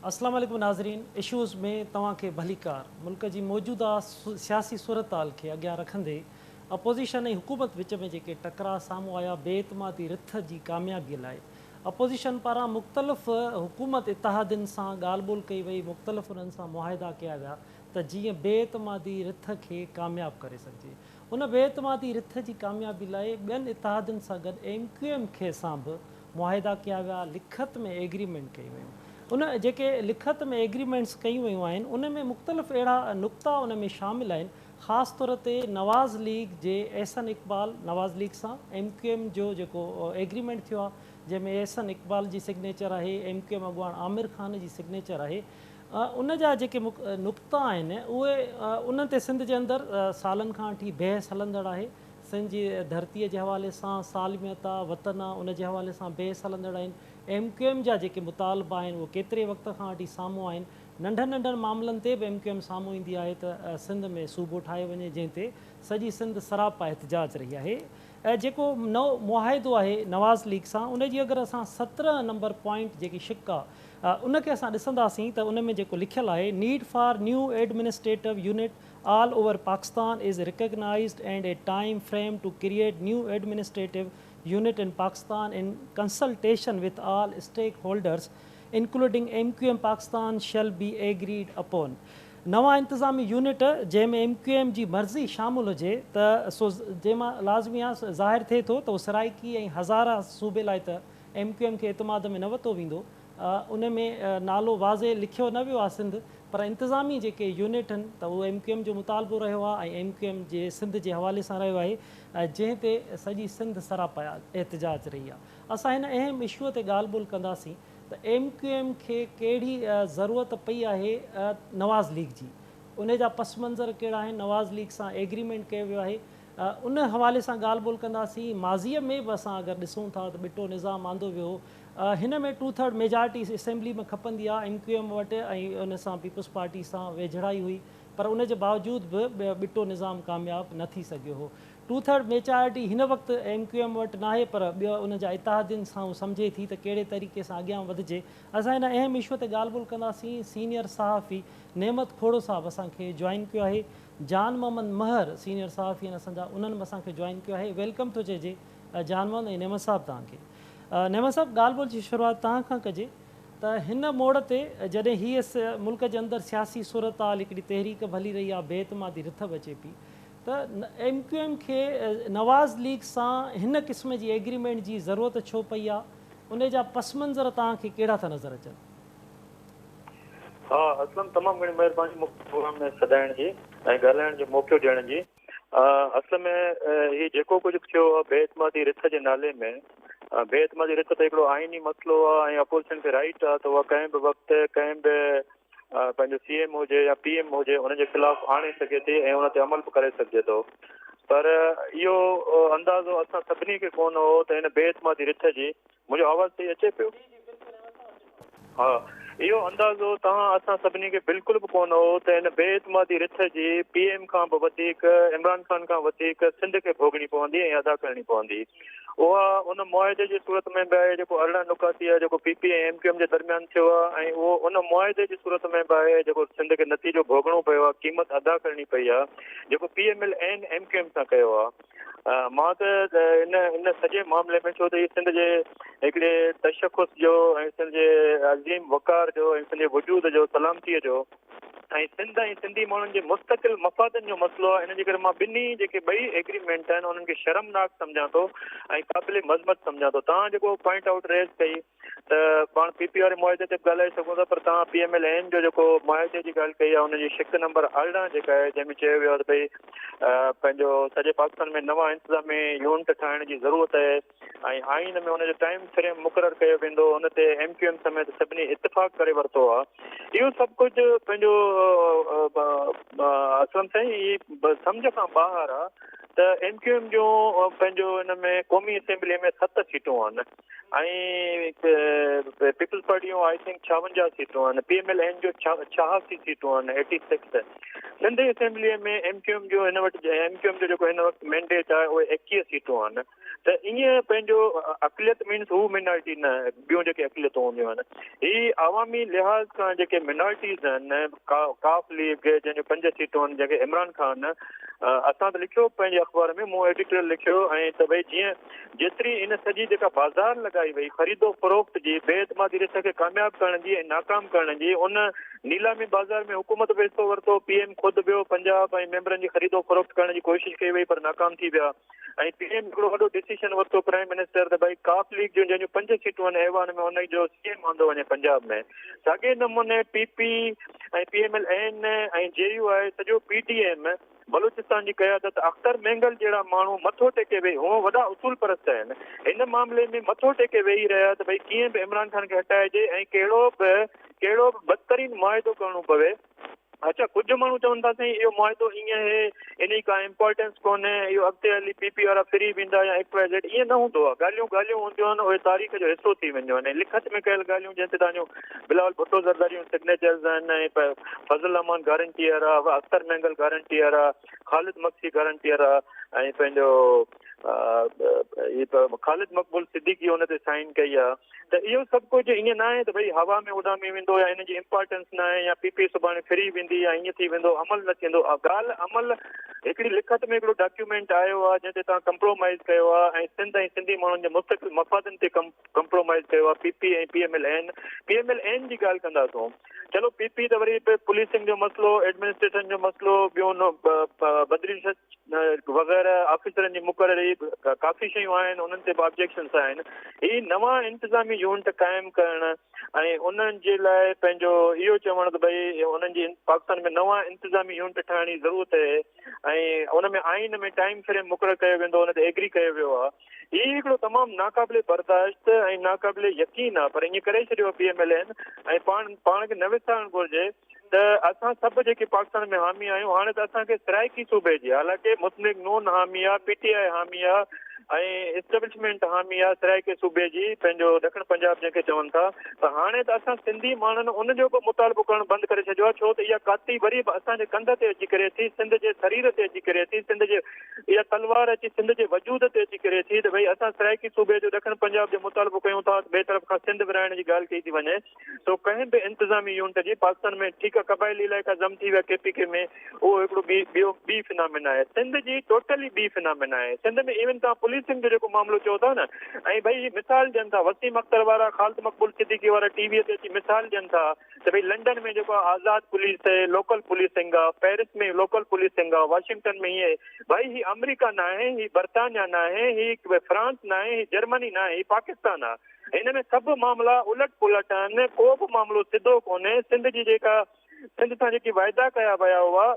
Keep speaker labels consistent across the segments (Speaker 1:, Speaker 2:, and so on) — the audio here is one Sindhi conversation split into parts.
Speaker 1: اسلام عليڪم ناظرين اشوز ۾ توهان کي ڀليڪار ملڪ جي موجوده سياسي صورتحال کي اڳيان رکندي اپوزيشن ۽ حڪومت وچ ۾ جيڪي ٽڪراء سامهون آيا بي اعتمادي رٿ جي ڪاميابي لاء اپوزيشن پاران مختلف حڪومت اتحادين سان ڳالهه ٻولهه ڪئي وئي مختلف انهن سان معاهدا ڪيا ويا ته جيئن بي اعتمادي رٿ کي ڪامياب ڪري سگهجي ان بي اعتمادي رٿ جي ڪاميابي لاء ٻين اتحادين سان گڏ ايم ڪيو ايم کي سان به معاهدا ڪيا ويا، لکت ۾ ايگريمينٽ ڪيون ويون. ان جيڪي لکت ۾ ايگريمينٽس ڪيون ويون آهن ان ۾ مختلف اهڙا نقطا ان ۾ شامل آهن خاص طور تي نواز ليگ جي احسن اقبال نواز ليگ سان ايم ڪيو ايم جو جيڪو ايگريمينٽ ٿيو آهي جنهن ۾ احسن اقبال جي سگنيچر آهي ايم ڪيو ايم اڳواڻ عامر خان جي سگنيچر آهي ان جا جيڪي نقطا آهن اهي انهن تي سنڌ جي اندر سالن کان وٺي بحث هلندڙ آهي. سنڌ جي ڌرتيء جي حوالي سان سالميت آ، وطن آ، ان جي حوالي سان بحث هلندڙ آهن. ايم ڪيو ايم جا جيڪي مطالبا آهن اهي ڪيتري وقت کان وٺي سامهون آهن. ننڍن ننڍن معاملن تي به ايم ڪيو ايم سامهون ايندي آهي ته سنڌ ۾ صوبو ٺاهيو وڃي جنهن تي سڄي سنڌ سراپا احتجاج رهي آهي. جيڪو نئون معاهدو آهي نواز ليگ سان ان جي اگر اسان 17 نمبر پوائنٽ جيڪي شق آ ان کي اسان ڏسنداسين ته ان ۾ جيڪو لکيل آهي need for new administrative unit all over Pakistan is recognised and a time frame to create new administrative unit in Pakistan in consultation with all stakeholders including M Q M Pakistan shall be agreed upon نوان انتظامي يونٽ جنهن ۾ ايم ڪيو ايم جي مرضي شامل هجي ته سو جنهن مان لازمي آ ظاهر ٿئي ٿو ته اهو سرائيڪي ۽ هزاره صوبي لاء ته ايم ڪيو ايم کي اعتماد ۾ نه ورتو ويندو ان ۾ نالو واضح لکيو نه ويو آ سنڌ پر انتظامي جيڪي يونٽ هن ته اهو ايم ڪيو ايم جو مطالبو رهيو آ ۽ ايم ڪيو ايم جي سنڌ جي حوالي سان رهيو آهي جنهن تي سڄي سنڌ سراپا احتجاج رهي آ اسان هن اهم اشو تي ڳالهه ٻولهه ڪنداسين ته ايم ڪيو ايم کي ڪهڙي ضرورت پئي آهي نواز ليگ جي ان جا پس منظر ڪهڙا آهن نواز ليگ سان ايگريمينٽ ڪيو ويو آهي ان حوالي سان ڳالهه ٻولهه ڪنداسين ماضي ۾ به اسان اگر ڏسون ٿا ته ٻٽو نظام آندو ويو هو هن ۾ ٽو ٿرڊ ميجارٽي اسيمبلي ۾ کپندي آهي ايم ڪيو ايم وٽ ۽ ان سان پيپلز پارٽي سان ويجهڙائي هئي پر ان جي باوجود به ٻٽو نظام ڪامياب نه ٿي سگهيو هو ٽو ٿرڊ ميچارٽي هن وقت ايم ڪيو ايم وٽ ناهي پر ٻيو ان جا اتحادين سان هو سمجهي ٿي ته ڪهڙي طريقي سان اڳيان وڌجي. اسان هن اهم اشو تي ڳالهه ٻولهه ڪنداسين. سينيئر صحافي نعمت کوڙو صاحب اسان کي جوائن ڪيو آهي. جان محمد مهر سينيئر صحافي آهن اسان جا انهن به اسان کي جوائن ڪيو آهي. Welcome ٿو چئجي جان محمد ۽ نعمت صاحب توهان کي. نعمت صاحب ڳالهه ٻولهه جي شروعات توهان کان ڪجي ته هن موڙ تي جڏهن هيء ملڪ جي اندر سياسي صورتحال هڪڙي تحريڪ به هلي رهي آهي بي اعتمادي رٿ به اچي پئي ته ايم ڪيو ايم کي نواز ليگ سان هن قسم جي ايگريمينٽ جي ضرورت ڇو پئي آ، ان جا پس منظر توهان کي ڪهڙا ٿا نظر اچن؟
Speaker 2: ها اسلم تمام گهڻي مهرباني مون کي پروگرام ۾ سڏائڻ جي ۽ ڳالهائڻ جو موقعو ڏيڻ جي. اصل ۾ هي جيڪو ڪجهه ٿيو آ بي اعتمادي رٿ جي نالي ۾ بي اعتمادي رٿ ته هڪڙو آئيني مسئلو آ ۽ اپوزيشن کي رائيٽ آ ته اها ڪنهن به وقت ڪنهن به پنهنجو سي ايم هجي يا پي ايم هجي ان جي خلاف آڻي سگهي ٿي ۽ ان تي عمل به ڪري سگهجي ٿو پر اهو اندازو اسان سڀني کي ڪونه هو ته هن بي اعتمادي رٿ جي منهنجو آواز صحيح اچي پيو ها اهو اندازو توهان اسان سڀني کي بلڪل به ڪونه هو ته هن بي اعتمادي رٿ جي پي ايم کان به وڌيڪ عمران خان کان وڌيڪ سنڌ کي ڀوڳڻي پوندي ۽ ادا ڪرڻي پوندي اها ان معاهدي جي صورت ۾ به آهي جيڪو 18 نقاطي آهي جيڪو P P ۽ M Q M جي درميان ٿيو آهي ۽ اهو ان معاهدي جي صورت ۾ به آهي جيڪو سنڌ کي نتيجو ڀوڳڻو پيو آهي قيمت ادا ڪرڻي پئي آهي جيڪو P M L N M Q M سان ڪيو آهي مان ته ان ان سڄي معاملي ۾ ڇو ته هي سنڌ جي هڪڙي تشخص جو ۽ سنڌ جي عظيم وقار جو ۽ سنڌ جي وجود جو سلامتي جو ۽ سنڌ ۽ سنڌي ماڻهن جي مستقل مفادن جو مسئلو آهي ان جي ڪري مان ٻنهي جيڪي ٻئي ايگريمينٽ آهن انهن کي شرمناڪ سمجهان ٿو ۽ قابل مذمت سمجهان ٿو توهان جيڪو پوائنٽ آئوٽ ريز ڪئي ته پاڻ پي پي واري معاهدي تي به ڳالهائي سگهون ٿا پر توهان پي ايم ايل اين جو جيڪو معاهدي جي ڳالهه ڪئي آهي ان جي شق نمبر 18 جيڪا آهي جنهن ۾ چيو ويو آهي ته ڀئي پنهنجو سڄي پاڪستان ۾ نوان انتظامي يونٽ ٺاهڻ جي ضرورت آهي ۽ آئين ۾ ان جو ٽائيم فريم مقرر ڪيو ويندو ان تي ايم ڪيو ايم سميت سڀني اتفاق ڪري ورتو آهي اهو سڀ ڪجهه پنهنجو اسلم سائين هي سمجهه کان ٻاهر آهي ته ايم ڪيو ايم جون پنهنجو ان ۾ قومي اسيمبلي ۾ ست سيٽون آهن ۽ peoples party June I think 56 سيٽون آهن، پي ايم ايل اين جو 86 سيٽون آهن، eighty six. Sindh assembly ۾ M Q M جو هن وٽ ايم ڪيو ايم جو جيڪو هن وقت مينڊيٽ آهي اهي 21 سيٽون آهن ته ائين پنهنجو اقليت مينس هو مينارٽي نه ٻيون جيڪي اقليتون هونديون آهن هي عوامي لحاظ کان جيڪي مينارٽيز آهن ڪاف ليگ جنهن جو پنج سيٽون آهن جنهن کي عمران خان اسان ته لکيو پنهنجي اخبار ۾ مون ايڊيٽريل لکيو ۽ ته ڀئي جيئن جيتري ان سڄي جيڪا بازار لڳائي وئي خريد و فروخت جي بي اعتمادي رٿ کي ڪامياب ڪرڻ جي ۽ ناڪام ڪرڻ جي ان نيلامي بازار ۾ حڪومت به حصو ورتو پي ايم خود ويو پنجاب ۽ ميمبرن جي خريد و فروخت ڪرڻ جي ڪوشش ڪئي وئي پر ناڪام ٿي ويا ۽ پي ايم هڪڙو وڏو ڊسيشن ورتو پرائم منسٽر ته ڀائي ڪاف ليگ جون جنهن جون پنج سيٽون آهن ايوان ۾ ان جو سي ايم آندو وڃي پنجاب ۾ ساڳئي نموني P P ۽ P M L N ۽ J U I سڄو پي ڊي ايم بلوچستان جي قيادت اختر مينگل جهڙا ماڻهو مٿو ٽيڪي ويهي هونء وڏا اصول پرست آهن هن معاملي ۾ مٿو ٽيڪي ويهي رهيا ته ڀائي ڪيئن به عمران خان کي هٽائجي ۽ ڪهڙو به ڪهڙو به بدترين معاهدو ڪرڻو پوي. اڇا ڪجهه ماڻهو چون ٿا سائين اهو معاهدو ائين آهي ان جي ڪا امپارٽنس ڪونهي اهو اڳتي هلي پي پي وارا ڦري ويندا يا ايڪس وائي زيڊ ائين نه هوندو آهي ڳالهيون ڳالهيون هونديون آهن اهي تاريخ جو حصو ٿي وينديون آهن ۽ لکت ۾ ڪيل ڳالهيون جنهن تي توهان جو بلاول ڀٽو زرداري جون سگنيچرز آهن ۽ فضل الرحمان گارنٽيئر آهي اختر مينگل گارنٽيئر آهي خالد مگسي گارنٽيئر آهي ۽ پنهنجو خالد مقبول صديقي ان تي سائن ڪئي آ ته اهو سڀ ڪجهه ائين ناهي ته ڀئي هوا ۾ اڏامي ويندو يا ان جي امپارٽنس ناهي يا پي پي سڀاڻي ڦري ويندي يا ائين ٿي ويندو عمل نه ٿيندو ڳالهه عمل هڪڙي لکت ۾ هڪڙو ڊاڪيومينٽ آيو آ جنهن تي توهان ڪمپرومائز ڪيو آ ۽ سنڌ ۽ سنڌي ماڻهن جي مستقل مفادن تي ڪمپرومائز ڪيو آ P P ۽ P M L N P M L N جي ڳالهه ڪنداسون چلو پي پي ته وري به پوليسنگ جو مسئلو ايڊمنسٽريشن جو مسئلو ٻيون بدري وغيره آفيسرن جي مقرري ڪافي شيون آهن انهن تي به آبجيڪشنس آهن هي نوان انتظامي يونٽ قائم ڪرڻ ۽ انهن جي لاء پنهنجو اهو چوڻ ته ڀئي انهن جي پاڪستان ۾ نوان انتظامي يونٽ ٺاهڻ جي ضرورت آهي ۽ ان ۾ آئين ۾ ٽائيم فريم مقرر ڪيو ويندو ان تي ايگري ڪيو ويو آهي هي هڪڙو تمام ناقابل برداشت ۽ ناقابل يقين آهي پر ائين ڪري ڇڏيو پي ايم ايل اين ۽ پاڻ پاڻ کي نه وسارڻ گهرجي ته اسان سڀ جيڪي پاڪستان ۾ حامي آهيون هاڻي ته اسان کي سرائيڪي صوبي جي حالانڪه مسلم ليگ نون حامي آ پي ٽي آء حامي آ ۽ اسٽيبلشمينٽ حامي آ سرائيڪي صوبي جي پنهنجو ڏکڻ پنجاب جنهن کي چون ٿا ته هاڻي ته اسان سنڌي ماڻهن ان جو به مطالبو ڪرڻ بند ڪري ڇڏيو آ ڇو ته اها ڪاتي وري به اسان جي ڪنڌ تي اچي ڪري ٿي سنڌ جي سرير تي اچي ڪري ٿي سنڌ جي اها تلوار اچي سنڌ جي وجود تي اچي ڪري ٿي ته ڀئي اسان سرائيڪي صوبي جو ڏکڻ پنجاب جو مطالبو ڪيون ٿا ته ٻئي طرف کان سنڌ ورهائڻ جي ڳالهه ڪئي ٿي وڃي. سو ڪنهن به انتظامي يونٽ جي پاڪستان ۾ ٺيڪ آ قبائلي علائقا ضم ٿي ويا ڪي پي ڪي ۾ اهو هڪڙو ٻي ٻيو ٻي فنامينا آهي سنڌ جي ٽوٽلي ٻي فنامينا آهي سنڌ ۾ ايون توهان پوليسنگ جو جيڪو معاملو چئو ٿا نه ۽ ڀئي هي مثال ڏين ٿا وسيم اختر وارا خالد مقبول صديقي وارا ٽي وي تي اچي مثال ڏين ٿا ته ڀئي لنڊن ۾ جيڪو آزاد پوليس آهي لوڪل پوليسنگ آ پيرس ۾ لوڪل پوليسنگ آ واشنگٽن ۾ هي ڀئي هي آمريڪا ناهي هي برطانيا ناهي هي فرانس ناهي هي جرمني ناهي هي پاڪستان آ هن ۾ سڀ معاملا الٽ پلٽ آهن، ڪو به معاملو سڌو ڪونهي، سنڌ جي جيڪا سنڌ سان جيڪي واعدا ڪيا ويا هئا،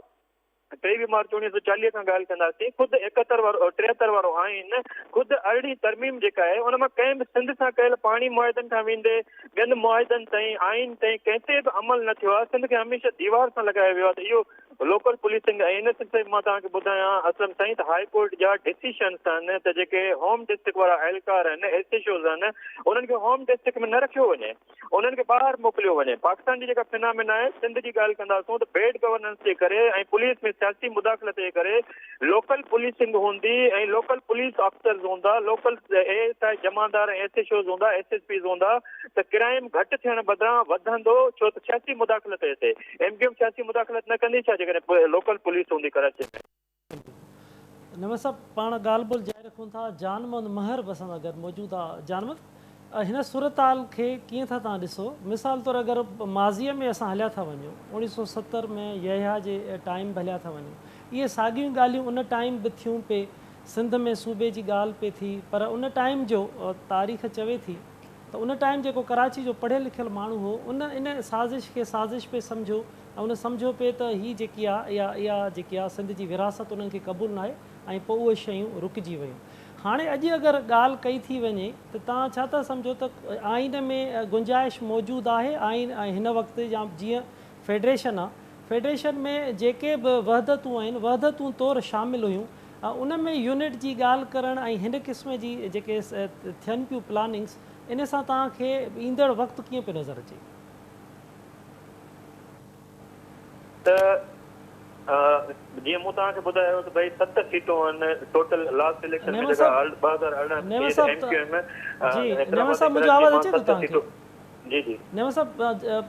Speaker 2: 23 مارچ 1940 کان ڳالهه ڪنداسين، خود 71 وارو 73 وارو آئين، خود ارڙهين ترميم جيڪا آهي ان مان ڪنهن به سنڌ سان ڪيل پاڻي معاهدن کان ويندي ٻين معاهدن تائين آئين تائين ڪنهن تي به عمل نه ٿيو آهي، سنڌ کي هميشه ديوار سان لڳايو ويو آهي ته اهو لوڪل پوليسنگ ۽ ان سلسلي ۾ مان توهان کي ٻڌايان اسلم سائين ته هاء ڪورٽ جا ڊسيشنس آهن ته جيڪي هوم ڊسٽرڪٽ وارا اهلڪار آهن ايس ايڇ اوز آهن انهن کي هوم ڊسٽرڪٽ ۾ نه رکيو وڃي انهن کي ٻاهر موڪليو وڃي پاڪستان جي جيڪا فنامينا آهي سنڌ جي ڳالهه ڪنداسون ته بيڊ گورننس جي ڪري ۽ پوليس ۾ سياسي مداخلت جي ڪري لوڪل پوليسنگ هوندي ۽ لوڪل پوليس آفيسرز هوندا لوڪل اي ايس I جمعدار ۽ ايس ايڇ اوز هوندا ايس ايس پيز هوندا ته ڪرائيم گهٽ ٿيڻ بدران وڌندو ڇو ته سياسي مداخلت هتي ايم ڪيو ايم سياسي مداخلت نه ڪندي ڇا جيڪڏهن لوڪل پوليس هوندي ڪراچي ۾.
Speaker 1: نعمت صاحب پاڻ ڳالهه ٻولهه جاري رکون ٿا جان محمد مهر به اسان سان گڏ موجود آ جان محمد هن صورتحال کي ڪيئن ٿا توهان ڏسو مثال طور اگر ماضي ۾ اسان هليا ٿا وڃون 1970 ۾ يحيٰ جي ٽائيم به هليا ٿا وڃون اهي ساڳيون ڳالهيون ان ٽائيم به ٿيون پي سنڌ ۾ صوبي جي ڳالهه پي ٿي پر ان ٽائيم جو تاريخ چوي ٿي ته ان ٽائيم جيڪو ڪراچي جو پڙهيل لکيل ماڻهو هو ان ان سازش کي سازش پئي سمجهيو ۽ ان سمجهيو پئي ته هي جيڪي آ اها اها جيڪي آ سنڌ جي ورهاست انهن کي قبول ناهي ۽ پوء اهي شيون رڪجي ويون. هاڻي اڄ اگر ڳالهه ڪئي ٿي وڃي ته توهان ڇا ٿا سمجهو ته آئين ۾ گنجائش موجود آهي آئين ۽ هن وقت يا جيئن فيڊريشن آ فيڊريشن ۾ جيڪي به وحدتون آهن وحدتون طور شامل هيون ان ۾ يونٽ جي ڳالهه ڪرڻ ۽ هن قسم جي جيڪي ٿين پيون پلاننگس ان سان توهان کي ايندڙ وقت ڪيئن پيو نظر اچي؟
Speaker 2: ته جيئن مون توهان کي ٻڌايو ته ڀئي ست سيٽون آهن ٽوٽل لاسٽ اليڪشن ۾
Speaker 1: نعمت
Speaker 2: جيڪا
Speaker 1: صاحب
Speaker 2: 2018
Speaker 1: نعمت
Speaker 2: ٿي ته
Speaker 1: صاحب
Speaker 2: ايم ڪيو ايم
Speaker 1: جي نعمت
Speaker 2: حيدرآباد
Speaker 1: صاحب
Speaker 2: ۽
Speaker 1: منهنجو
Speaker 2: ڪراچي
Speaker 1: آواز
Speaker 2: مان
Speaker 1: اچي ٿو
Speaker 2: ست
Speaker 1: توهان کي؟
Speaker 2: سيٽون جي جي.
Speaker 1: نعمت صاحب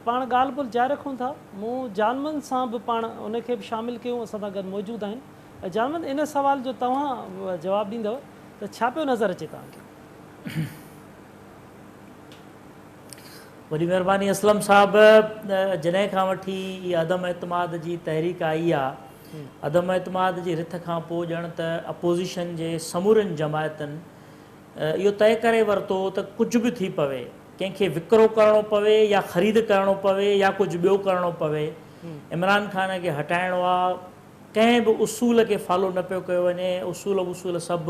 Speaker 1: پاڻ ڳالهه ٻولهه جاري رکون ٿا مون جانمند سان به پاڻ ان کي به شامل ڪيون اسان سان گڏ موجود آهن جانمند ان سوال جو توهان جواب ڏيندؤ ته ڇا پيو نظر اچي توهان کي؟
Speaker 3: وڏي مهرباني اسلم صاحب جڏهن کان وٺي اها عدم اعتماد جي تحريڪ آئي آ عدم اعتماد جي رٿ کان پوء ڄڻ ته اپوزيشن جي سمورين جماعتن اهو طئي ڪري ورتو ته ڪجهه به ٿي پوي ڪنهن کي وڪرو ڪرڻو پوي يا خريد ڪرڻو پوي يا ڪجهه ٻيو ڪرڻو پوي عمران خان کي هٽائڻو آ ڪنهن به اصول کي فالو نه پيو ڪيو وڃي، اصول وصول سڀ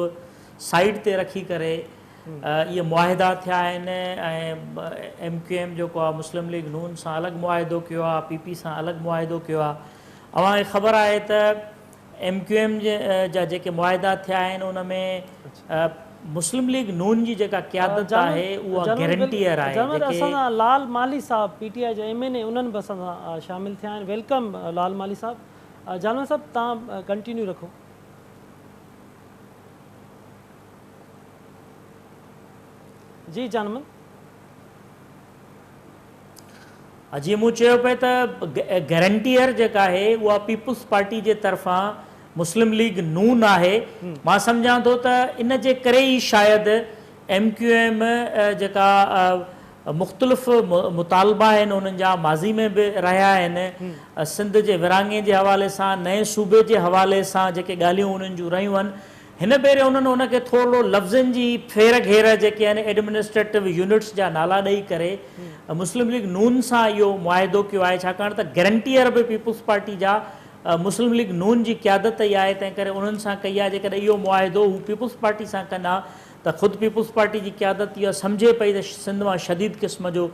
Speaker 3: سائيڊ تي رکي ڪري اهي معاهدا ٿيا آهن ۽ ايم ڪيو ايم جيڪو آهي مسلم ليگ نون سان الڳ معاهدو ڪيو آهي، پي پي سان الڳ معاهدو ڪيو آهي. اوهان کي خبر آهي ته ايم ڪيو ايم جا جيڪي معاهدا ٿيا آهن ان ۾ مسلم ليگ نون جي جيڪا قيادت آهي اها گرنٽيئر آهي
Speaker 1: جانور
Speaker 3: جيڪي
Speaker 1: اسان سان لال مالهي صاحب پي ٽي آء جا ايم اين اي انهن به اسان سان شامل ٿيا آهن welcome لال مالهي صاحب. جانور صاحب توهان ڪنٽينيو رکو. جي جانمن.
Speaker 3: جيئن مون چيو پئي ته گرنٽيئر جيڪا آهي اها پيپلز پارٽي جي طرفان مسلم ليگ نون آهي مان سمجهان ٿو ته ان جي ڪري ئي شايد ايم ڪيو ايم جيڪا مختلف مطالبا آهن انهن جا ماضي ۾ به رهيا آهن سنڌ جي ورهاڱي جي حوالي سان نئين صوبي جي حوالي سان جيڪي ڳالهيون انهن جون رهيون آهن هن ڀيري انهن ان کي ٿورڙو لفظن جي ڦير گهير جيڪي آهن ايڊمنسٽريٽو يونٽس جا نالا ڏئي ڪري مسلم ليگ نون سان اهو معاهدو ڪيو آهي ڇاڪاڻ ته گرنٽيئر به پيپلز پارٽي جا مسلم ليگ نون جي قيادت ئي آهي تنهن ڪري انهن سان ڪئي آهي جيڪڏهن اهو معاهدو هو پيپلز پارٽي سان ڪن ها ته خود پيپلز پارٽي جي قيادت اهو سمجهي پئي ته سنڌ مان شديد قسم جو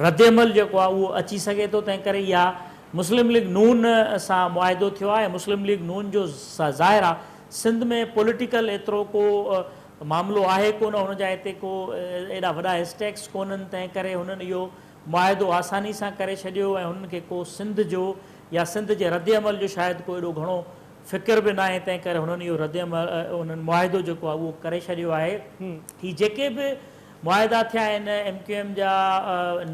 Speaker 3: ردعمل جيڪو آهي اهو اچي سگهي ٿو تنهن ڪري اها مسلم ليگ نون سان معاهدو ٿيو آهي ۽ مسلم ليگ نون جو ظاهر آهي سنڌ ۾ پوليٽيڪل ايترو ڪو معاملو آهي ڪونه هن جا هتي ڪو ايڏا وڏا اسٽيڪس ڪونهن تنهن ڪري هنن اهو معاهدو آساني سان ڪري ڇڏيو ۽ هنن کي ڪو سنڌ جو يا سنڌ جي ردعمل جو شايد ڪو ايڏو گهڻو فڪر به ناهي تنهن ڪري هنن اهو ردعمل انهن معاهدو جيڪو آهي اهو ڪري ڇڏيو آهي. هي جيڪي به معاهدا ٿيا آهن ايم ڪيو ايم جا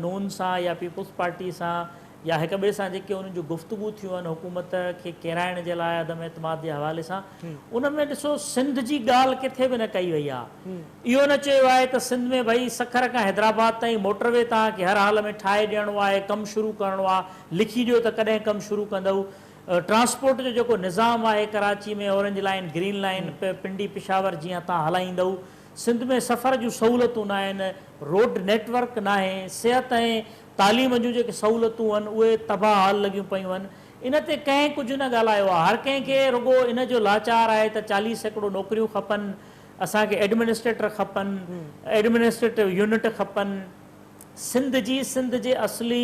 Speaker 3: نون سان يا پيپلز پارٽي سان يا هڪ ٻئي سان جيڪي انهن جون گفتگو ٿيون آهن حڪومت کي ڪيرائڻ جي لاء عدم اعتماد جي حوالي سان ان ۾ ڏسو سنڌ جي ڳالهه ڪٿي به نه ڪئي وئي آهي اهو نه چيو آهي ته سنڌ ۾ ڀئي سکر کان حيدرآباد تائين موٽر وي توهان کي هر حال ۾ ٺاهي ڏيڻو آهي ڪم شروع ڪرڻو آهي لکي ڏيو ته ڪڏهن ڪم شروع ڪندؤ ٽرانسپورٽ جو جيڪو نظام آهي Karachi ۾ orange line green line Pindi Peshawar جيئن توهان هلائيندؤ سنڌ ۾ سفر جون سهولتون ناهن روڊ نيٽ ورڪ ناهي صحت ۽ تعليم جون جيڪي سهولتون آهن اهي تباهه حال لڳيون پيون آهن ان تي ڪنهن ڪجهه نه ڳالهايو آهي هر ڪنهن کي رڳو ان جو لاچار آهي ته 40% نوڪريون کپن اسان کي ايڊمنسٽريٽر کپن ايڊمنسٽريٽو يونٽ کپن سنڌ جي سنڌ جي اصلي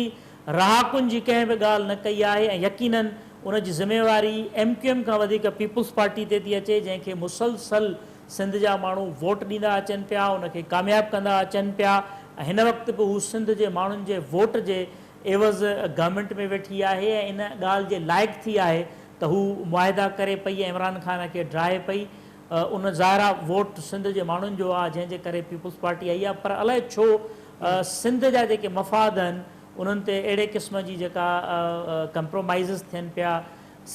Speaker 3: رهاڪن جي ڪنهن به ڳالهه نه ڪئي آهي ۽ يقينن ان جي ذميواري ايم ڪيو ايم کان وڌيڪ پيپلز پارٽي تي ٿي اچي جنهن کي مسلسل سنڌ جا ماڻهو ووٽ ڏيندا اچن پيا ان کي ڪامياب ڪندا اچن پيا ۽ هن وقت به هو سنڌ جي ماڻهن جي ووٽ جي عيوض گورنمينٽ ۾ ويٺي آهي ۽ ان ڳالهه جي لائق ٿي آهي ته هو معاهدا ڪري پئي ۽ عمران خان کي ڊاهي پئي ان ظاهر آ ووٽ سنڌ جي ماڻهن جو آ جنهن جي ڪري پيپلز پارٽي آئي آ پر الائي ڇو سنڌ جا جيڪي مفاد آهن انهن تي اهڙي قسم جي جيڪا ڪمپرومائيزز ٿين پيا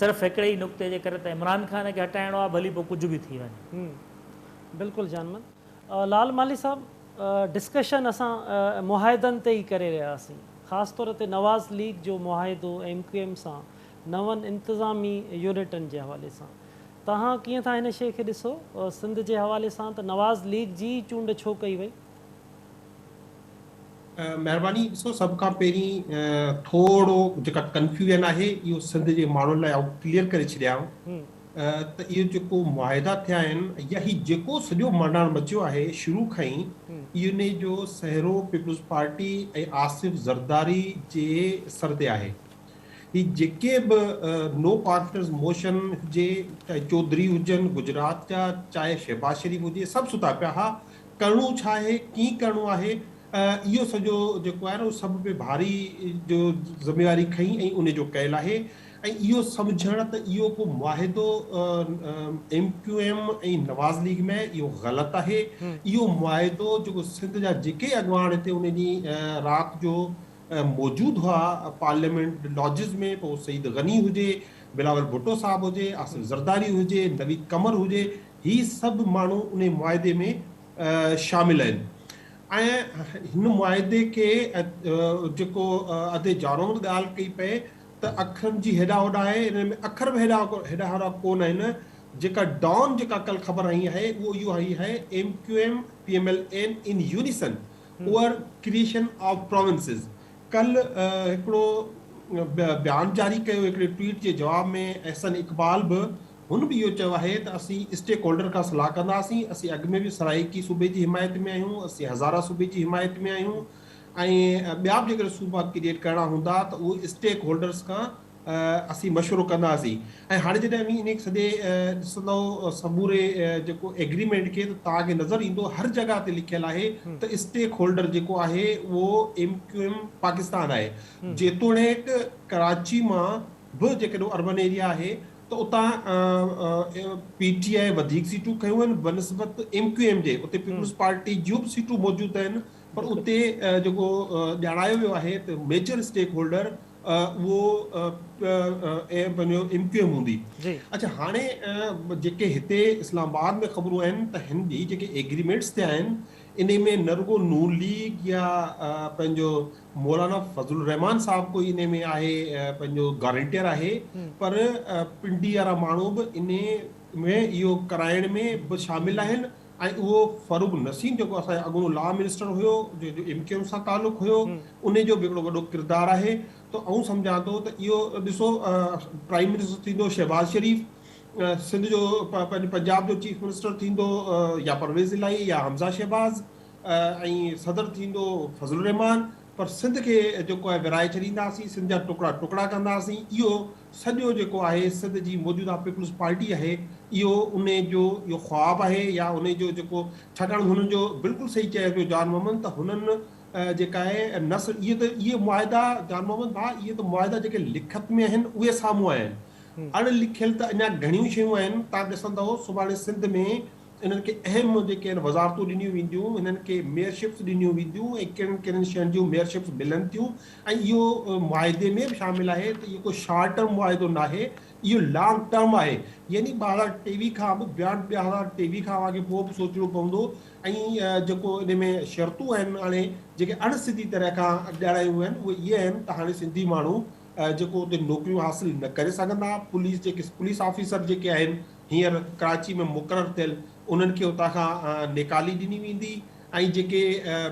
Speaker 3: صرف هڪڙي ئي نقطي جي ڪري ته عمران خان کي هٽائڻو آ ڀلي پوء ڪجهه به ٿي وڃي.
Speaker 1: بلڪل جان من لال مالهي صاحب ڊسڪشن اسان معاهدن تي ئي ڪري رهيا هئاسين خاص طور تي نواز ليگ جو معاهدو ايم ڪيو ايم سان نون انتظامي يونٽن جي حوالي سان توهان ڪيئن ٿا هن شيء کي ڏسو؟ سنڌ جي حوالي سان ته نواز ليگ جي ئي چونڊ ڇو ڪئي وئي؟
Speaker 4: مهرباني ڏسو سڀ کان پهرين ٿورو جيڪا ڪنفيوزن آهي اهو سنڌ جي ماڻهن لاء آئون ڪليئر ڪري ڇڏيان ته اهو جيڪو معاهدا ٿيا آهن يا هي جيڪو سڄو مانڊاڻ مچيو آهي شروع کان ئي انهي جو سهرو پيپلز پارٽي ۽ آصف زرداري جي سر تي آهي. هي جيڪي به نو ڪانفيڊنس موشن هجي، چاهي چوڌري هجن گجرات جا، چاهي شهباز شريف هجي، سڀ ستا پيا ها. ڪرڻو ڇا آهي، ڪيئن ڪرڻو آهي، اهو سڄو جيڪو آهي نه اهو سڀ به ڀاري جو ذميواري کنئي ۽ ان جو ڪيل آهي. ۽ اهو سمجهڻ ته اهو ڪو معاهدو M Q M ۽ Nawaz league ۾ آهي، اهو غلط آهي. اهو معاهدو جيڪو سنڌ جا جيڪي اڳواڻ هتي ان ڏينهن رات جو موجود هئا پارليامينٽ لاجز ۾، پوء سعيد غني هجي، بلاول ڀٽو صاحب هجي، آصف زرداري هجي، نويد قمر هجي، هي سڀ ماڻهو انهي معاهدي ۾ شامل آهن ۽ هن معاهدي کي جيڪو ادي جانومد ڳالهه ڪئي پئي ته اکرن جي هيڏا هوڏا آهي، انهن ۾ اکر به هيڏا هوڏا ڪونه آهن، جيڪا ڊان جيڪا ڪل خبر هنئي آهي اهو اهو هنئي آهي M Q M P M L N in unison over creation of provinces ڪل هڪڙو بيان جاري ڪيو هڪڙي ٽوئيٽ جي جواب ۾ احسن اقبال به هن به اهو چيو آهي ته اسين اسٽيڪ هولڊر کان صلاح ڪنداسين، اسين اڳ ۾ به سرائيڪي صوبي جي حمايت ۾ آهيون، اسين هزاره صوبي جي حمايت ۾ آهيون ۽ ٻيا به جيڪڏهن صوبا ڪريئيٽ ڪرڻا هوندا ته اهو اسٽيڪ هولڊرز کان اسين مشورو ڪنداسين. ۽ هاڻي جڏهن اوهين انهي سڄي ڏسندؤ سموري جيڪو ايگريمينٽ کي ته توهان کي نظر ايندو هر جڳهه تي لکيل آهي ته اسٽيڪ هولڊر جيڪو آهي اهو ايم ڪيو ايم پاڪستان آهي. جيتوڻيڪ ڪراچي مان به جيڪڏهن اربن ايريا آهي ته اتان پي ٽي آء وڌيڪ سيٽون کنيون آهن بنسبت ايم ڪيو ايم جي، اتي پيپلز پارٽي جون به سيٽون موجود آهن پر اتي جيڪو ڄاڻايو ويو آهي ته ميجر اسٽيڪ هولڊر اهو پنهنجو ايم ڪيو ايم هوندي. اڇا هاڻي جيڪي هتي اسلام آباد ۾ خبرون آهن ته هن هي جيڪي ايگريمينٽس ٿيا آهن انهي ۾ نه رڳو نون ليگ يا پنهنجو مولانا فضل الرحمان صاحب ڪوئي انهي ۾ آهي پنهنجو گارنٽيئر آهي پر پنڊي وارا ماڻهو به انهي ۾ اهو ڪرائڻ ۾ به شامل آهن ۽ اهو فاروق نسيم جيڪو اسان جو اڳوڻو لا منسٽر هيو جنهن جو ايم ڪيو ايم سان تعلق هيو انهي جو به هڪڙو وڏو ڪردار آهي ته آئون سمجهان ٿو ته اهو ڏسو پرائيم منسٽر ٿيندو شهباز شريف سنڌ جو پنهنجو پنجاب جو چيف منسٽر ٿيندو يا پرويز الاهي يا حمزه شهباز ۽ صدر ٿيندو فضل الرحمان پر سنڌ کي جيڪو آهي ورهائي ڇڏينداسين سنڌ جا ٽڪڙا ٽڪڙا ڪنداسين اهو سڄو جيڪو آهي سنڌ جي موجوده پيپلز پارٽي آهي اهو انهي جو اهو خواب آهي يا انهي جو جيڪو ڇاڪاڻ هنن جو بلڪل صحيح چئي پيو جان محمد ته هنن جيڪا آهي نسل اهي ته اهي معاهدا جان محمد ڀاء اهي ته معاهدا جيڪي لکت ۾ آهن اهي سامهون آيا آهن اڻ لکيل ته اڃا گهڻيون شيون آهن تان ڏسندؤ سڀاڻي سنڌ ۾ انهن کي اهم جيڪي آهن وزارتون ڏنيون وينديون، انهن کي ميئرشپس ڏنيون وينديون ۽ ڪهڙين ڪهڙين شين جون ميئرشپس ملن ٿيون ۽ اهو معاهدي ۾ به شامل آهي ته اهو ڪو شارٽ ٽرم معاهدو ناهي اهو لانگ ٽرم آهي يعني 2023 کان به بيانڊ 2023 کان اوهان کي پوء به سوچڻو پوندو ۽ جيڪو ان ۾ شرطون آهن هاڻي جيڪي اڻ سڌي طرح کان ڄاڻايون ويون آهن اهي اهي آهن ته هاڻي سنڌي ماڻهو جيڪو اتي نوڪريون حاصل نه ڪري سگهندا پوليس جيڪي پوليس آفيسر جيڪي آهن هينئر ڪراچي ۾ مقرر ٿيل انهن کي اتان کان نيڪالي ڏني ويندي ۽ جيڪي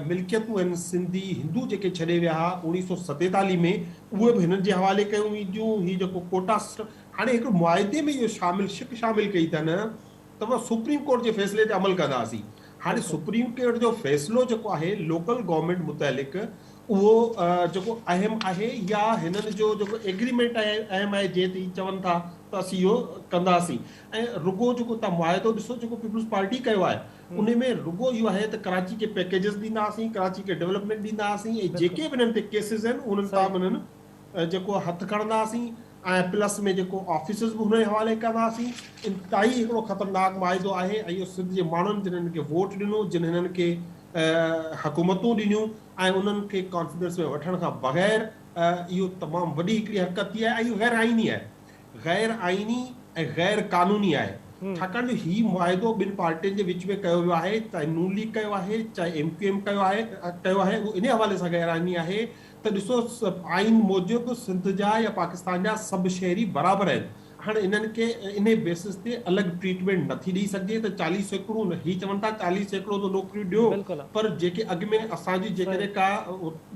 Speaker 4: ملڪيتون آهن سنڌي هندو جيڪي ڇڏي ويا ها 1947 ۾ اهي به هنن جي حوالي ڪيون وينديون هي جيڪو ڪوٽا سسٽم هاڻي هڪڙو معاهدي ۾ اهو شامل شق شامل ڪئي اٿن ته سپريم ڪورٽ جي فيصلي تي عمل ڪنداسين هاڻي سپريم ڪورٽ جو فيصلو جيڪو آهي لوڪل گورنمينٽ متعلق اهو جيڪو اهم آهي يا هنن جو جيڪو ايگريمينٽ آهي اهم آهي جنهن تي هي چون ٿا ته اسين اهو ڪنداسين ۽ رڳو جيڪو توهان معاهدو ڏسو جيڪو پيپلز پارٽي ڪيو آهي ان ۾ رڳو اهو آهي ته ڪراچي کي پيڪيجز ڏينداسين ڪراچي کي ڊولپمينٽ ڏينداسين ۽ جيڪي به انهن تي ڪيسز آهن انهن تان به انهن جيڪو هٿ کڻنداسين ۽ پلس ۾ جيڪو آفيسز به هن جي حوالي ڪنداسين. انتهائي هڪڙو خطرناڪ معاهدو آهي ۽ اهو سنڌ جي ماڻهن جن هنن کي ووٽ ڏنو، جن هنن کي حڪومتون ڏنيون ۽ انهن کي ڪانفيڊنس ۾ وٺڻ کان بغير اهو تمام وڏي هڪڙي حرڪت ٿي آهي ۽ اهو غير آئيني آهي. غير آئيني ۽ غير قانوني آهي. ڇاڪاڻ جو هي معاهدو ٻن پارٽين جي وچ ۾ ڪيو ويو آهي، چاهي نون ليگ ڪيو آهي، چاهي ايم ڪيو ايم ڪيو آهي ڪيو آهي اهو انهي حوالي سان غير آئيني آهي ته ڏسو آئين موجب سنڌ جا يا پاڪستان جا سڀ شهري برابر آهن هاڻ انهن کي انهي بيسس تي الڳ ٽريٽمينٽ نٿي ڏئي سگهجي ته 40% هي چون ٿا 40% ته نوڪريون ڏيو پر جيڪي اڳ ۾ اسان جي جيڪڏهن ڪا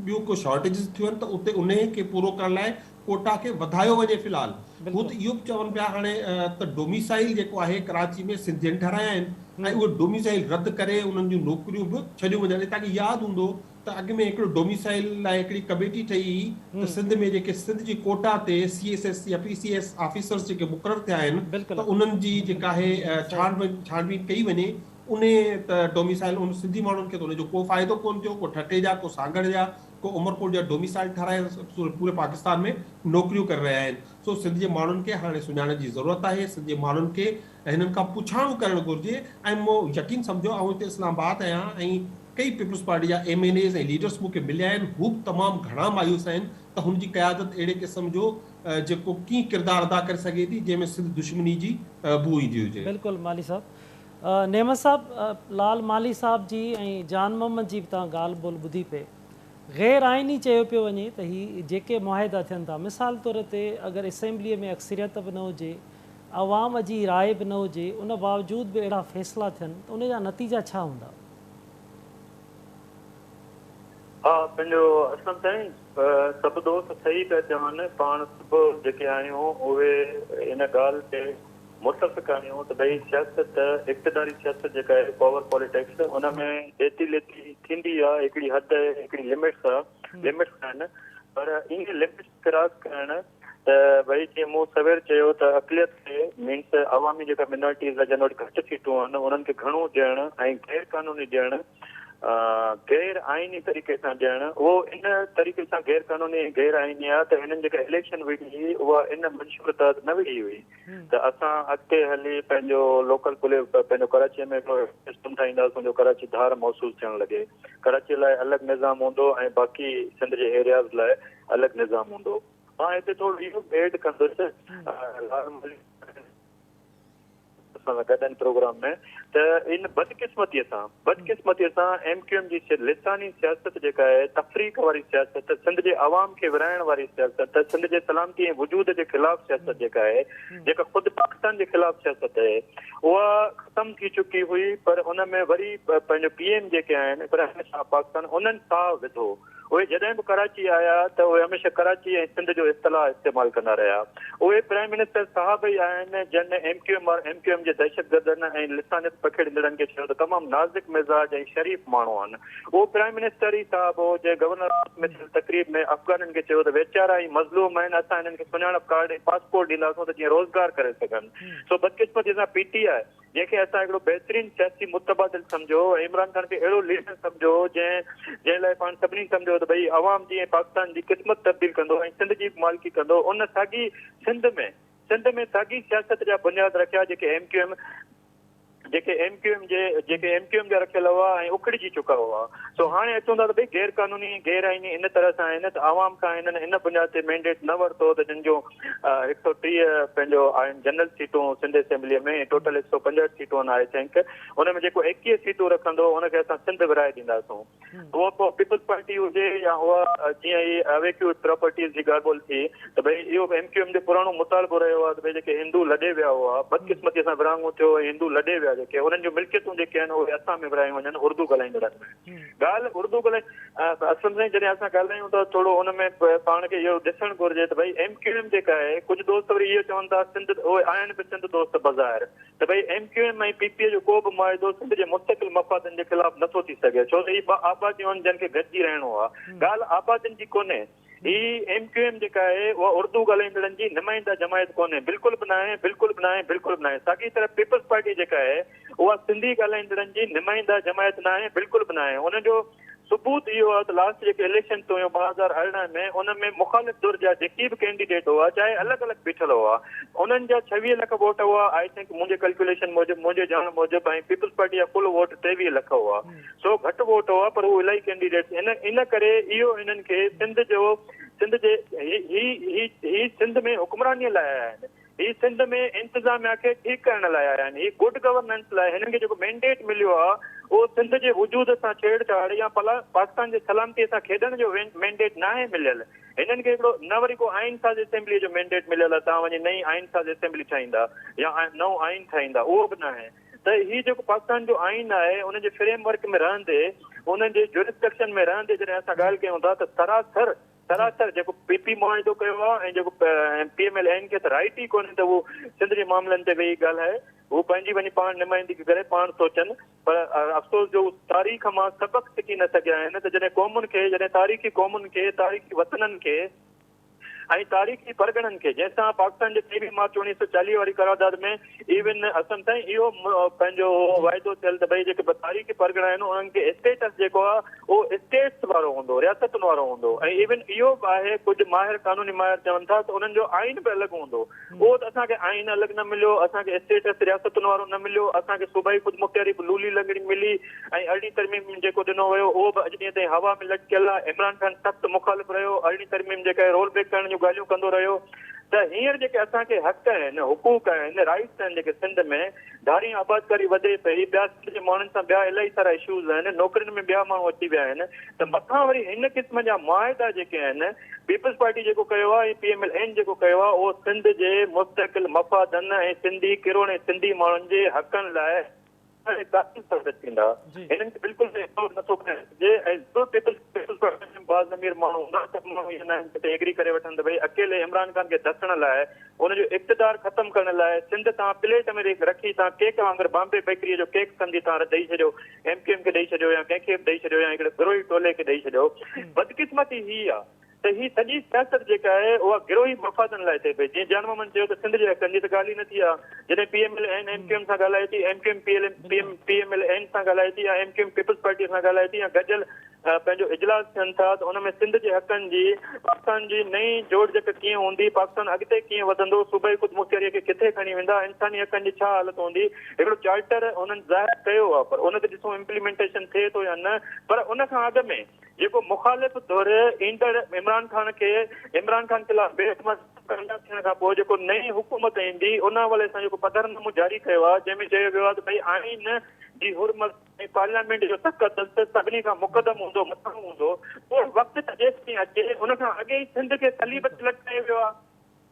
Speaker 4: ٻيون ڪو شارٽيجز ٿيون آهن ته اتي انهي کي پورو ڪرڻ لاء ڪوٽا کي وڌايو وڃي في الحال هو ته اهو به چون پيا هاڻي ته ڊوميسائيل جيڪو آهي ڪراچي ۾ سنڌين ٺهرايا آهن ۽ اهي ڊوميسائيل رد ڪري انهن جون نوڪريون به ڇڏيون وڃن ۽ توهان کي ياد هوندو ته ته اڳ ۾ هڪڙو ڊوميسائل لاء هڪڙي ڪميٽي ٺهي هئي ته سنڌ ۾ جيڪي سنڌ جي ڪوٽا تي سي ايس ايس يا پي سي ايس آفيسرز جيڪي مقرر ٿيا آهن ته انهن جي جيڪا آهي ڇاڻ ڇاڻ ڪئي وڃي انهي ته ڊوميسائل ان سنڌي ماڻهن کي ته ان جو ڪو فائدو ڪونه ٿيو، ڪو ٺٽي جا، ڪو سانگهڙ جا، ڪو عمرڪوٽ جا ڊوميسائل ٺهرائي پوري پاڪستان ۾ نوڪريون ڪري رهيا آهن. سو سنڌ جي ماڻهن کي هاڻي سڃاڻڻ جي ضرورت آهي، سنڌ جي ماڻهن کي هنن کان پڇاڻو ڪرڻ گهرجي ۽ مون يقين سمجهو آئون هتي اسلام آباد آهيان ۽ ڪئي پيپلز پارٽي جا ايم اين ايز ۽ ليڊرس مون کي مليا آهن هو به تمام گهڻا مايوس آهن ته هن جي قيادت اهڙي قسم جو جيڪو ڪيئن ڪردار ادا ڪري سگهي ٿي جنهن ۾ سنڌ دشمني جي بوء ايندي هجي.
Speaker 1: بلڪل مالهي صاحب. نعمت صاحب لال مالهي صاحب جي ۽ جان محمد جي به توهان ڳالهه ٻولهه ٻڌي پئي. غير آئيني چيو پيو وڃي ته هي جيڪي معاهدا ٿين ٿا مثال طور تي اگر اسيمبليء ۾ اڪثريت به نه هجي، عوام جي راء به نه هجي ان باوجود به اهڙا فيصلا ٿين ته ان جا نتيجا ڇا هوندا؟
Speaker 2: ها پنهنجو اسلم سائين سڀ دوست صحيح پيا چون پاڻ سڀ جيڪي آهيون اهي ان ڳالهه تي متفق آهيون ته ڀئي سياست اقتداري سياست جيڪا آهي پاور پاليٽڪس ان ۾ ڏيتي ليتي ٿيندي آهي هڪڙي حد هڪڙي لمٽس آهي لمٽس آهن پر انهي لمٽس ڪراس ڪرڻ ته ڀئي جيئن مون سوير چيو ته اقليت کي مينس عوامي جيڪا مينارٽيز آهن جن وٽ گهٽ سيٽون آهن انهن کي گهڻو ڏيڻ ۽ غير قانوني ڏيڻ غير آئيني طريقي سان ڏيڻ اهو ان طريقي سان غير قانوني ۽ غير آئيني آهي ته هنن جيڪا اليڪشن وڙهي هئي اها ان منشور تحت نه وڙهي هئي ته اسان اڳتي هلي پنهنجو لوڪل پولي پنهنجو ڪراچي ۾ هڪڙو سسٽم ٺاهينداسون جو ڪراچي ڌار محسوس ٿيڻ لڳي ڪراچي لاء الڳ نظام هوندو ۽ باقي سنڌ جي ايرياز لاء الڳ نظام هوندو مان هتي ٿورو اهو به ايڊ ڪندس لال ملڪ اسان سان گڏ آهن پروگرام ۾ ته ان بدقسمتي سان بدقسمتي سان ايم ڪيو ايم جي لساني سياست جيڪا آهي تفريق واري سياست سنڌ جي عوام کي ورهائڻ واري سياست سنڌ جي سلامتي ۽ وجود جي خلاف سياست جيڪا آهي جيڪا خود پاڪستان جي خلاف سياست آهي اها ختم ٿي چڪي هئي پر ان ۾ وري پنهنجو پي ايم جيڪي آهن پرائم منسٽر آف پاڪستان انهن ساهه وڌو اهي جڏهن به ڪراچي آيا ته اهي هميشه ڪراچي ۽ سنڌ جو اصطلاح استعمال ڪندا رهيا. اهي پرائم منسٽر صاحب ئي آهن جن M Q M M Q M جي دهشتگردن ۽ لسانيت پکيڙيندڙن کي چيو ته تمام نازڪ مزاج ۽ شريف ماڻهو آهن. اهو پرائم منسٽر ئي صاحب هو جنهن گورنر هائوس ۾ ٿيل تقريب ۾ افغانين کي چيو ته ويچارا ۽ مظلوم آهن اسان هنن کي سڃاڻپ ڪارڊ ۽ پاسپورٽ ڏينداسون ته جيئن روزگار ڪري سگهن. سو بدقسمتي سان پي ٽي آء جنهن کي اسان هڪڙو بهترين سياسي متبادل سمجهيو ۽ عمران خان کي اهڙو ليڊر سمجهيو جنهن جنهن لاء پاڻ سڀني سمجهيو ته ڀئي عوام جي ۽ پاڪستان جي قسمت تبديل ڪندو ۽ سنڌ جي به مالڪي ڪندو ان ساڳي سنڌ ۾ سنڌ ۾ ساڳي سياست جا بنياد رکيا جيڪي ايم ڪيو ايم جيڪي ايم ڪيو ايم جي جيڪي ايم ڪيو ايم جا رکيل هئا ۽ اکڙجي چڪا هئا سو هاڻي اچون ٿا ته ڀئي غير قانوني غير آئيني ان طرح سان آهن ته عوام کان هنن ان بنياد تي مينڊيٽ نه ورتو ته جن جون 130 پنهنجو آهن جنرل سيٽون سنڌ اسيمبليء ۾ ۽ ٽوٽل 165 سيٽون آهن I think ان ۾ جيڪو 21 سيٽون رکندو ان کي اسان سنڌ ورهائي ڏينداسون اهو پوء پيپلز پارٽي هجي يا اها جيئن هي اويڪيوڊ پراپرٽيز جي ڳالهه ٻولهه ٿي ته ڀئي اهو به ايم ڪيو ايم جو پراڻو مطالبو رهيو آهي ته ڀئي جيڪي هندو لڏي ويا هئا بدقسمتي سان ورهاڱو ٿيو ۽ هندو لڏي ويا جيڪي انهن جون ملڪيتون جيڪي آهن اهي اسان ۾ ورهايون وڃن اردو ڳالهائيندڙن ۾ ڳالهه اردو ڳالهائي اصل سائين جڏهن اسان ڳالهايون ٿا ٿورو ان ۾ پاڻ کي اهو ڏسڻ گهرجي ته ڀئي ايم ڪيو ايم جيڪا آهي ڪجهه دوست وري اهو چون ٿا سنڌ اهي آهن به سنڌ دوست بظاهر ته ڀئي M Q M ۽ P P جو ڪو به معاهدو سنڌ جي مستقل مفادن جي خلاف نٿو ٿي سگهي ڇو ته هي ٻه آباديون آهن جن کي گڏجي رهڻو آهي ڳالهه آبادين جي ڪونهي هي ايم ڪيو ايم جيڪا آهي اها اردو ڳالهائيندڙن جي نمائنده جماعت ڪونهي بلڪل به ناهي بلڪل به ناهي بلڪل به ناهي ساڳي طرح پيپلز پارٽي جيڪا آهي اها سنڌي ڳالهائيندڙن جي نمائنده جماعت ناهي بلڪل به ناهي ان جو ثبوت اهو آهي ته لاسٽ جيڪي اليڪشن ٿيون هيون 2018 ۾ ان ۾ مخالف ڌر جا جيڪي به ڪينڊيڊيٽ هئا چاهي الڳ الڳ بيٺل هئا انهن جا 26 لک ووٽ هئا I think منهنجي ڪلڪيوليشن موجب منهنجي ڄاڻ موجب ۽ پيپلز پارٽي جا ڪل ووٽ 23 لک هئا سو گهٽ ووٽ هئا پر هو الائي ڪينڊيڊيٽس ان ان ڪري اهو هنن کي سنڌ جو سنڌ جي هي هي هي هي سنڌ ۾ حڪمراني لاء آيا آهن هي سنڌ ۾ انتظاميا کي ٺيڪ ڪرڻ لاء آيا آهن هي گڊ گورننس لاء هنن کي جيڪو مينڊيٽ مليو آهي اهو سنڌ جي وجود سان ڇيڙ ڇاڙ يا پاڪستان جي سلامتي سان کيڏڻ جو مينڊيٽ ناهي مليل هنن کي هڪڙو نه وري ڪو آئين ساز اسيمبلي جو مينڊيٽ مليل آهي توهان وڃي نئين آئين ساز اسيمبلي ٺاهيندا يا نئون آئين ٺاهيندا اهو به ناهي ته هي جيڪو پاڪستان جو آئين آهي ان جي فريم ورڪ ۾ رهندي ان جي جورسڊڪشن ۾ رهندي جڏهن اسان ڳالهه ڪيون ٿا ته سراسر سراسر جيڪو پي پي معاهدو ڪيو آهي ۽ جيڪو پي ايم ايل اين کي ته رائيٽ ئي ڪونهي ته هو سنڌ جي معاملن تي ويهي ڳالهائي، هو پنهنجي وڃي پاڻ نمائندگي ڪري پاڻ سوچن پر افسوس جو هو تاريخ مان سبق سکي نه سگهيا آهن ته جڏهن قومن کي جڏهن تاريخي قومن کي تاريخي وطنن کي ۽ تاريخي پرڳڻن کي جنهن سان پاڪستان جي 23 مارچ 1940 واري قرارداد ۾ ايون اسم سائين اهو پنهنجو واعدو ٿيل ته ڀئي جيڪي تاريخي پرڳڻا آهن انهن کي اسٽيٽس جيڪو آهي اهو اسٽيٽس وارو هوندو رياستن وارو هوندو ۽ ايون اهو به آهي ڪجهه ماهر قانوني ماهر چون ٿا ته انهن جو آئين به الڳ هوندو اهو ته اسان کي آئين الڳ نه مليو، اسان کي اسٽيٽس رياستن وارو نه مليو، اسان کي صوبائي خودمختياري به لولي لنگڙي ملي ۽ ارڙهين ترميم ۾ جيڪو ڏنو ويو اهو به اڄ ڏينهن تائين هوا ۾ لٽڪيل آهي، عمران خان سخت مخالف رهيو، ارڙهين ترميم جيڪا آهي رول بيڪ ڪرڻ جون ڳالهيون ڪندو رهيو ته هينئر جيڪي اسان کي حق آهن، حقوق آهن، رائيٽس آهن جيڪي سنڌ ۾ ڌارين آبادڪاري وڌي پئي، ٻيا سنڌ جي ماڻهن سان ٻيا الاهي سارا اشوز آهن، نوڪرين ۾ ٻيا ماڻهو اچي ويا آهن ته مٿان وري هن قسم جا معاهدا جيڪي آهن پيپلز پارٽي جيڪو ڪيو آهي ۽ پي ايم ايل اين جيڪو ڪيو آهي اهو سنڌ جي مستقل مفادن ۽ سنڌي ڪروڙين سنڌي ماڻهن جي حقن لاء قاتل ثابت ٿيندا. هنن کي بلڪل به اگنور نٿو ڪري سگهجي ۽ ضرور پيپلز پيپلز پارٽي ۾ باضمير ماڻهو هوندا سڀ ماڻهو اهي ناهن ته ايگري ڪري وٺن ته ڀئي اڪيلي عمران خان کي ڌڪڻ لاء ان جو اقتدار ختم ڪرڻ لاء سنڌ تان پليٽ ۾ رکي تان ڪيڪ وانگر بامبي بيڪري جو ڪيڪ سمجهي تان ڏئي ڇڏيو ايم ڪيو ايم کي ڏئي ڇڏيو يا ڪنهن کي به ڏئي ڇڏيو يا هڪڙي گروهي ٽولي کي ڏئي ڇڏيو. بدقسمتي هي آ ته هي سڄي سياست جيڪا آهي اها گروهي مفادن لاء ٿئي پئي. جيئن جان محمد چيو ته سنڌ جي حقن جي ته ڳالهه ئي نه ٿي آ. جڏهن P M L N M Q M سان ڳالهائي ٿي، M Q M P L M P M L N سان ڳالهائي ٿي يا M Q M peoples party سان ڳالهائي ٿي يا گڏيل پنهنجو اجلاس ٿين ٿا ته ان ۾ سنڌ جي حقن جي، پاڪستان جي نئين جوڙجڪ ڪيئن هوندي، پاڪستان اڳتي ڪيئن وڌندو، صوبائي خودمختياريء کي ڪٿي کڻي ويندا، انساني حقن جي ڇا حالت هوندي، هڪڙو چارٽر هنن ظاهر ڪيو آهي پر ان تي ڏسون امپليمينٽيشن ٿئي ٿو يا نه پر ان کان اڳ ۾ جيڪو مخالف ڌر ايندڙ عمران خان کي عمران خان خلاف بي اعتمادي ڪامياب ٿيڻ کان پوء جيڪو نئين حڪومت ايندي ان حوالي سان جيڪو پڌرنامو جاري ڪيو آهي جنهن ۾ چيو ويو آهي ته ڀئي آئين جي حرمت ۽ پارليامينٽ جو تقدس سڀني کان مقدم هوندو، مٿانهون هوندو، اهو وقت ته جيستائين اچي، ان کان اڳي ئي سنڌ کي صليب تي لٽڪايو ويو آهي،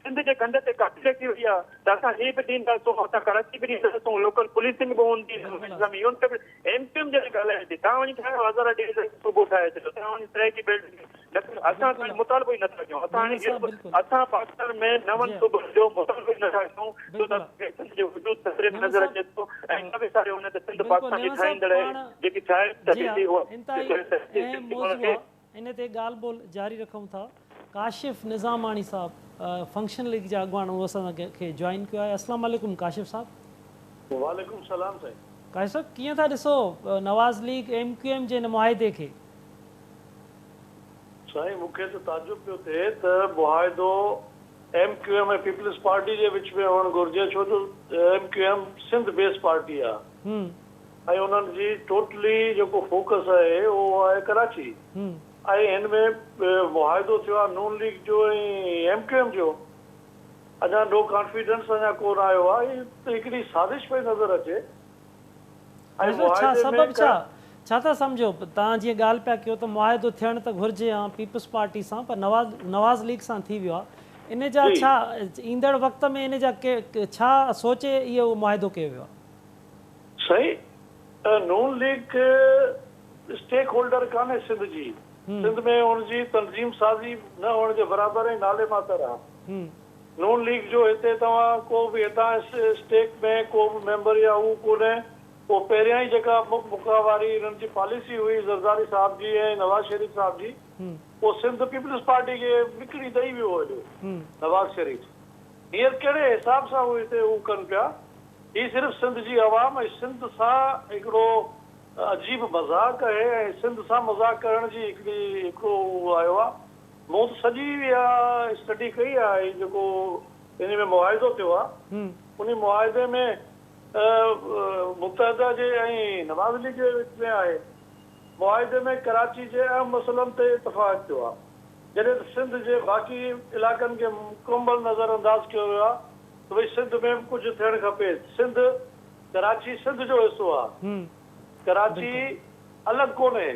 Speaker 2: سنڌ جي ڪنڌ تي ڪاٺي رکي وئي آهي ته اسان هي به ڏينداسون، اسان ڪراچي به ڏينداسون، لوڪل پوليسنگ به هوندي، انتظامي يونٽ به، ايم ڪيو ايم جڏهن ڳالهائي ٿي، توهان وڃي ٺاهيو هزاره ڊويزن جو صوبو ٺاهي ڇڏيو، توهان وڃي سرائيڪي بيلٽ کي اسان ته هاڻي مطالبو ئي نٿا ڪيون، اسان هاڻي اهو اسان پاڪستان ۾ نون صوبن جو مطالبو ئي نٿا ڪيون، ڇو ته اسان کي سنڌ جو وجود خطري ۾ نظر اچي ٿو ۽ نه وساريو وڃي ته سنڌ پاڪستان جي ٺاهيندڙ آهي، جيڪي ٺاهي سگهي ٿي اها
Speaker 1: انتهائي اهم موضوع آ ان تي ڳالهه ٻولهه جاري رکون ٿا. ڪاشف نظاماڻي صاحب فنڪشنل ليگ جا اڳواڻ اهو اسان کي جوائن ڪيو آهي السلام عليڪم ڪاشف صاحب.
Speaker 5: وعليڪم السلام سائين.
Speaker 1: ڪاشف صاحب ڪيئن ٿا ڏسو Nawaz league M Q M جي هن معاهدي کي؟
Speaker 5: سائين مون کي ته تعجب پيو ٿئي ته معاهدو M Q M ۽ peoples party جي وچ ۾ هئڻ گهرجي ڇو جو M Q M Sindh base party آ ۽ انهن جي ٽوٽلي جيڪو فوڪس آهي اهو آهي ڪراچي ۽ هن ۾ معاهدو ٿيو آ نون ليگ جو ۽ ايم ڪيو ايم جو اڃا نو ڪانفيڊنس اڃا ڪو نه آيو آ هي ته هڪڙي سازش پئي نظر اچي. ۽
Speaker 1: حضور ڇا
Speaker 5: معاهدي ۾
Speaker 1: سبب ڇا ڇا ٿا سمجهو توهان جيئن ڳالهه پيا ڪيو ته معاهدو ٿيڻ ته گهرجي هان پيپلز پارٽي سان پر نواز نواز ليگ سان ٿي ويو آهي ان جا
Speaker 5: جي.
Speaker 1: ڇا ايندڙ وقت ۾ ان جا ڪي ڇا سوچي اهو معاهدو ڪيو ويو آهي.
Speaker 5: سائين نون ليگ اسٽيڪ هولڊر ڪانهي سنڌ جي سنڌ ۾ ان جي تنظيم سازي نه هئڻ جي برابر ۽ نالي ماتر آ نون ليگ جو هتي توهان ڪو به هتان اسٽيڪ ۾ ڪو به ميمبر يا هو ڪونهي پوء پهريان ئي جيڪا مڪ مڪا واري هنن جي پاليسي هئي زرداري صاحب جي ۽ نواز شريف صاحب جي اهو سنڌ پيپلز پارٽي کي وڪڻي ڏئي ويو هليو نواز شريف هينئر ڪهڙي حساب سان هو هتي هو ڪن پيا هي صرف سنڌ جي عوام ۽ سنڌ سان هڪڙو عجيب مذاق آهي ۽ سنڌ سان مذاق ڪرڻ جي هڪڙي هڪڙو هو آيو آ مون ته سڄي اها اسٽڊي ڪئي آهي هي جيڪو انهي ۾ معاهدو ٿيو آهي انهي معاهدي ۾ متحده جي ۽ نواز ليگ جي وچ ۾ آهي معاهدي ۾ ڪراچي جي اهم مسئلن تي اتفاق ٿيو آهي جڏهن ته سنڌ جي باقي علائقن کي مڪمل نظر انداز ڪيو ويو آهي ته ڀئي سنڌ ۾ به ڪجهه ٿيڻ کپي سنڌ ڪراچي سنڌ جو حصو آهي ڪراچي الڳ ڪونهي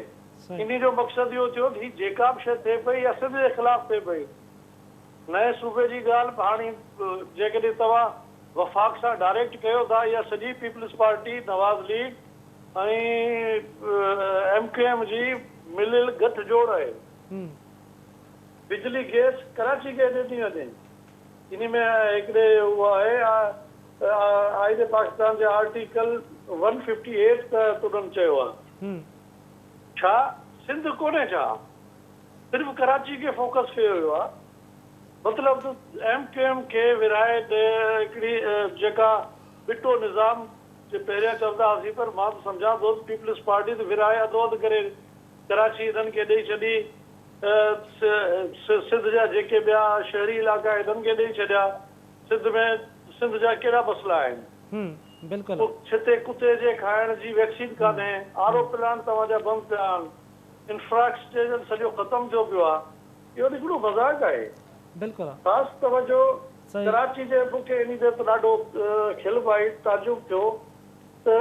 Speaker 5: انهي جو مقصد اهو ٿيو ته هي جيڪا به شيء ٿئي پئي اها سنڌ جي خلاف ٿئي پئي. نئين صوبي جي ڳالهه به هاڻي جيڪڏهن توهان وفاق سان ڊائريڪٽ ڪيو ٿا اها سڄي peoples party, Nawaz league ۽ M Q M جي مليل ڳٺ جوڙ آهي. بجلي گئس ڪراچي کي ڏني وڃي. انهي ۾ هڪڙي اهو آهي آئين پاڪستان جي آرٽيڪل 158 تحت انهن چيو آهي. ڇا سنڌ ڪونهي ڇا؟ صرف ڪراچي کي فوڪس ڪيو ويو آهي. مطلب ته ايم ڪيو ايم کي ورهائي هڪڙي جيڪا ٻٽو نظام جي پهريان چوندا هئاسين پر مان ته سمجهان ٿو ته پيپلز پارٽي ته ورهائي اڌو اڌ ڪري ڪراچي انهن کي ڏئي ڇڏي، سنڌ جا جيڪي ٻيا شهري علائقا انهن کي ڏئي ڇڏيا، سنڌ ۾ سنڌ جا ڪهڙا مسئلا آهن؟
Speaker 1: بلڪل.
Speaker 5: ڇتي ڪتي جي کائڻ جي ويڪسين ڪانهي، آر او پلانٽ توهان جا بند پيا آهن، انفراسٽرڪچر سڄو ختم ٿيو پيو آهي، اهو ته هڪڙو مذاق آهي.
Speaker 1: بلڪل.
Speaker 5: خاص توجه ڪراچي جي مون کي انهي تي ته ڏاڍو کل به آئي تعجب ٿيو ته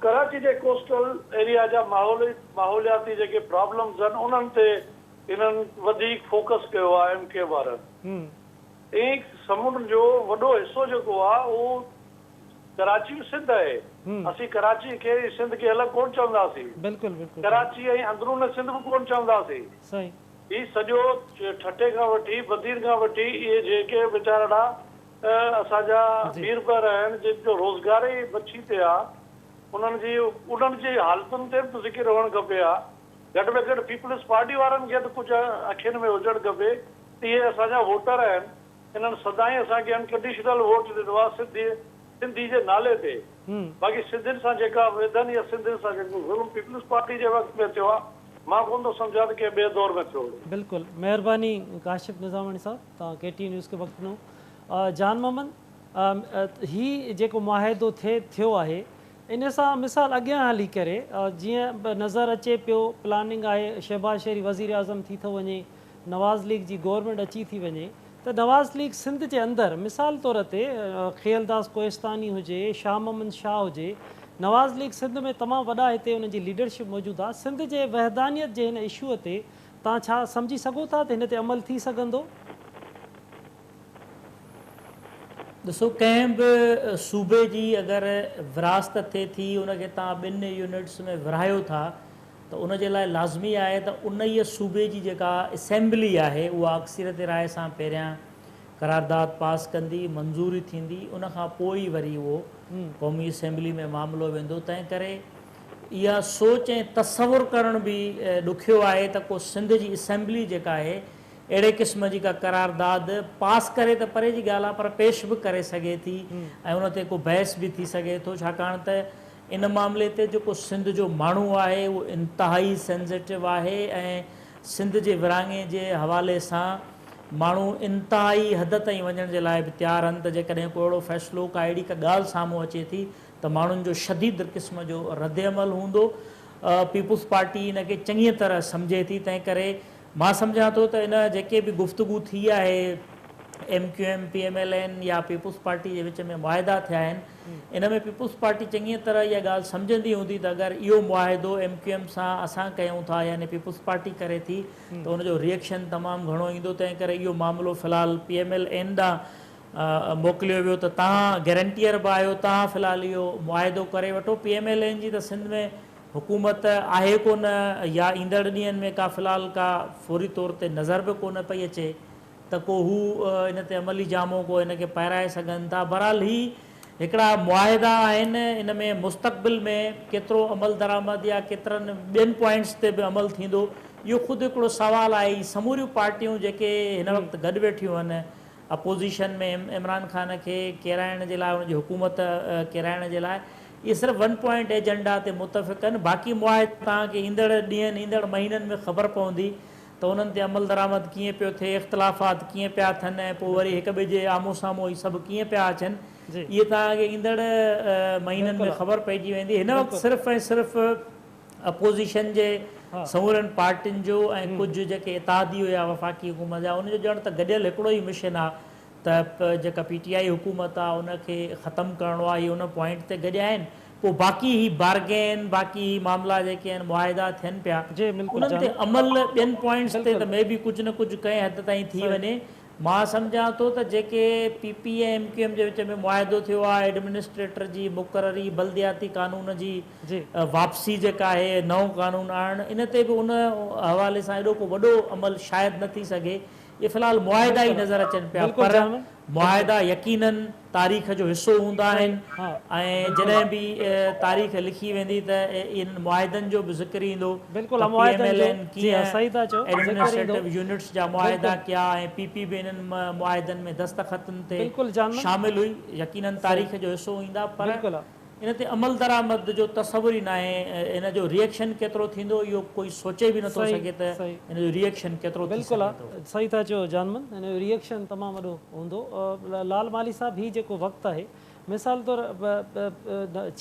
Speaker 5: ڪراچي جي ڪوسٽل ايريا جا ماحولياتي جيڪي پرابلمز آهن انهن تي انهن وڌيڪ فوڪس ڪيو آهي ايم ڪيو ايم وارن. ۽ سمنڊ جو وڏو حصو جيڪو آهي اهو ڪراچي به سنڌ آهي. اسين ڪراچي کي ۽ سنڌ کي الڳ ڪونه چونداسين.
Speaker 1: بلڪل بلڪل.
Speaker 5: ڪراچي ۽ اندرون سنڌ به ڪونه چونداسين.
Speaker 1: صحيح.
Speaker 5: هي سڄو ٺٽي کان وٺي بدين کان وٺي اهي جيڪي ويچارڙا اسان جا ميربحر آهن جن جو روزگار ئي مڇي تي آ انهن جي انهن جي حالتن تي به ته ذڪر هئڻ کپي ها گهٽ ۾ گهٽ پيپلز پارٽي وارن کي ته ڪجهه اکين ۾ هجڻ کپي ته اهي اسان جا ووٽر آهن انهن سدائين اسان کي انڪنڊيشنل ووٽ ڏنو آ سنڌي سنڌي جي نالي تي باقي سنڌين سان جيڪا ويڌن يا سنڌين سان جيڪو ظلم پيپلز پارٽي جي وقت ۾ ٿيو آ مان ڪونه ٿو سمجهان ته ڪنهن ٻئي دور ۾ ٿيو هوندو.
Speaker 1: بلڪل مهرباني ڪاشف نظاماڻي صاحب توهان ڪي ٽي نيوز کي وقت ڏنو. جان محمد هي جيڪو معاهدو ٿئي ٿيو آهي ان سان مثال اڳيان هلي ڪري جيئن نظر اچي پيو پلاننگ آهي شهباز شريف وزير اعظم ٿي ٿو وڃي نواز ليگ جي گورنمينٽ اچي ٿي وڃي ته نواز ليگ سنڌ جي اندر مثال طور تي کيئل داس ڪوهستاني هجي، شاهه محمد شاهه هجي، نواز ليگ سنڌ ۾ تمام وڏا هتي انهن جي ليڊرشپ موجود آهي، سنڌ جي وحدانيت جي هن اشوء تي توهان ڇا سمجهي سگهو ٿا ته هن تي عمل ٿي سگهندو؟
Speaker 3: ڏسو ڪنهن به صوبي جي اگر ورهاست ٿئي ٿي ان کي توهان ٻن يونٽس ۾ ورهايو ٿا ته ان جي لاء لازمي آهي ته انهيء صوبي جي جيڪا اسيمبلي آهي اها اڪثريت راء سان پهريان قرارداد پاس ڪندي، منظوري ٿيندي، ان کان پوء ئي وري اهو قومي اسيمبلي ۾ معاملو ويندو. تنهن ڪري اها سوچ ۽ تصور ڪرڻ به ڏکيو آهي ته ڪو سنڌ جي اسيمبلي جيڪا آهي اهڙي قسم جي ڪا قرارداد پاس ڪري ته پري جي ڳالهه آهي پر پيش به ڪري سگهي ٿي ۽ ان تي ڪو بحث به ٿي سگهي ٿو ڇاڪاڻ ته ان معاملي تي جيڪو سنڌ جو ماڻهو آهي اهو انتهائي سينسيٽو آهي ۽ سنڌ جي ورهاڱي جي حوالي سان ماڻهو انتهائي حد تائين وڃڻ جي لاء به تيار آهن ته جيڪڏهن ڪو اهڙو فيصلو ڪا اهڙي ڪا ڳالهه سامهون اچي ٿي ته ماڻهن جو شديد قسم جو ردعمل هوندو. پيپلز پارٽي ان کي چڱيء طرح سمجهي ٿي تنهن ڪري مان سمجهان ٿو ته ان جيڪي به گفتگو ٿي آهي M Q M, P M L N يا پيپلز پارٽي جي وچ ۾ معاهدا ٿيا آهن ان ۾ پيپلز پارٽي چڱيء طرح اها ڳالهه سمجهندي هوندي ته اگر اهو معاهدو ايم ڪيو ايم سان اسان ڪيون ٿا يعني پيپلز پارٽي ڪري ٿي ته ان جو ري ايڪشن تمام گهڻو ايندو تنهن ڪري اهو معاملو في الحال پي ايم ايل اين ڏانهن موڪليو ويو ته توهان گرنٽيئر به آهيو توهان في الحال اهو معاهدو ڪري وٺو پي ايم ايل اين جي ته سنڌ ۾ حڪومت آهي ڪونه يا ايندڙ ڏينهن ۾ ڪا في الحال ڪا فوري طور تي نظر به ڪونه پئي اچي ته ڪو هو ان تي عملي جامو ڪو ان کي پهرائي سگهن ٿا. بهرحال هي هڪڙا معاهدا آهن ان ۾ مستقبل ۾ ڪيترو عمل درآمد يا ڪيترن ٻين پوائنٽس تي به عمل ٿيندو اهو خود هڪڙو سوال آهي. هي سموريون پارٽيون جيڪي هن وقت گڏ ويٺيون آهن اپوزيشن ۾ عمران خان کي ڪيرائڻ جي لاء ان جي حڪومت ڪيرائڻ جي لاء اهي صرف ون پوائنٽ ايجنڊا تي متفق آهن باقي معاهدا توهان کي ايندڙ ڏينهن ايندڙ مهينن ۾ خبر پوندي ته انهن تي عملدرآمد ڪيئن پيو ٿئي، اختلافات ڪيئن پيا ٿين ۽ پوء وري هڪ ٻئي جي آمهون سامهون اهي سڀ ڪيئن پيا اچن، اهي توهان کي ايندڙ مهينن ۾ خبر پئجي ويندي. هن وقت صرف ۽ صرف اپوزيشن جي سمورين پارٽين جو ۽ ڪجهه جيڪي اتحادي هيا وفاقي حڪومت جا ان جو ڄڻ ته گڏيل هڪڙو ئي مشن آهي ته جيڪا پي ٽي آء حڪومت آ ان کي ختم ڪرڻو آ هي ان پوائنٽ تي گڏيا آهن پوء باقي هي بارگين باقي هي معاملا جيڪي آهن معاهدا ٿين پيا انهن تي عمل ٻين پوائنٽس تي ته مي بي ڪجهه نه ڪجهه ڪنهن حد تائين ٿي وڃي مان سمجهان ٿو ته جيڪي P P ۽ M Q M جي وچ ۾ معاهدو ٿيو آ ايڊمنسٽريٽر جي مقرري بلدياتي قانون جي واپسي جيڪا آهي نئون قانون آڻڻ ان تي به ان حوالي سان ايڏو ڪو وڏو عمل شايد نه ٿي سگهي. اهي في الحال معاهدا ئي نظر اچن پيا پر معاهدا يقينن تاريخ جو حصو هوندا آهن ۽ جڏهن به تاريخ لکي ويندي ته انهن معاهدن جو به ذڪر ايندو ته پي ايم ايل اين ڪيئن ايڊمنسٽريٽو يونٽس جا معاهدا ڪيا ۽ پي پي به انهن معاهدن ۾ دستخطن تي شامل هئي يقينن تاريخ جو حصو ايندا پر ان تي عملدرآمد جو تصور ئي ناهي، ان جو ري ايڪشن ڪيترو ٿيندو اهو ڪوئي سوچي به نٿو سگهي ته ان جو ري ايڪشن ڪيترو ٿي سگهي ٿو.
Speaker 1: بلڪل صحيح ٿا چئو جان مند، ان جو ري ايڪشن تمام وڏو هوندو. لال مالهي صاحب هي جيڪو وقت آهي مثال طور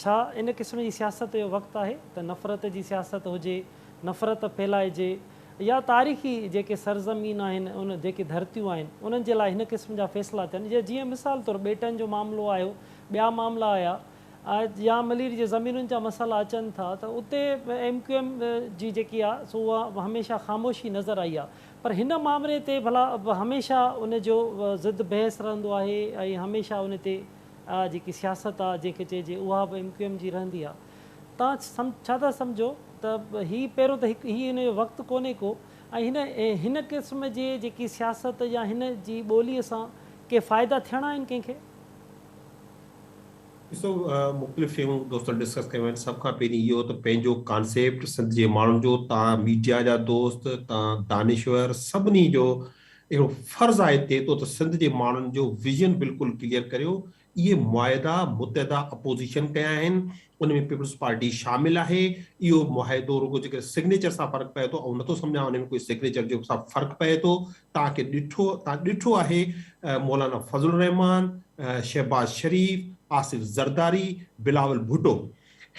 Speaker 1: ڇا ان قسم جي سياست جو وقت آهي ته نفرت جي سياست هجي، نفرت ڦهلائجي يا تاريخي جيڪي سرزمين آهن ان جيڪي ڌرتيون آهن انهن جي لاء هن قسم جا فيصلا ٿين جيئن مثال طور ٻيٽن جو معاملو آيو ٻيا معاملا آيا يا ملير جي زمينن جا مسئلا اچن ٿا ته اتي ايم ڪيو ايم جي جيڪي آ سو اها هميشه خاموشي نظر آئي آ پر هن مامري تي ڀلا هميشه ان جو ضد بحث رهندو آهي ۽ هميشه ان تي جيڪي سياست آ جنهن کي چئجي اها به ايم ڪيو ايم جي رهندي آ توهان ڇا ٿا سمجهو ته هي پهريون ته هڪ هي ان جو وقت ڪونهي ڪو ۽ هن هن قسم جي جيڪي سياست يا هن جي ٻولي سان ڪي فائدا ٿيڻا آهن ڪنهن کي؟
Speaker 4: ڏسو مختلف شيون دوستن ڊسڪس ڪيون آهن سڀ کان پهرين اهو ته پنهنجو ڪانسيپٽ سنڌ جي ماڻهن جو تان ميڊيا جا دوست تان دانشور سڀني جو اهڙو فرض عائد ٿئي ٿو ته سنڌ جي ماڻهن جو ويزن بلڪل ڪليئر ڪريو اهي معاهدا متحده اپوزيشن ڪيا آهن ان ۾ پيپلز پارٽي شامل آهي، اهو معاهدو رڳو جيڪڏهن سگنيچر سان فرق پئي ٿو، آئون نٿو سمجهان ان ۾ ڪوئي سگنيچر جو سان فرق پئي ٿو، توهان کي ڏٺو توهان ڏٺو آهي مولانا فضل الرحمان، شهباز شريف، آصف زرداري، بلاول ڀٽو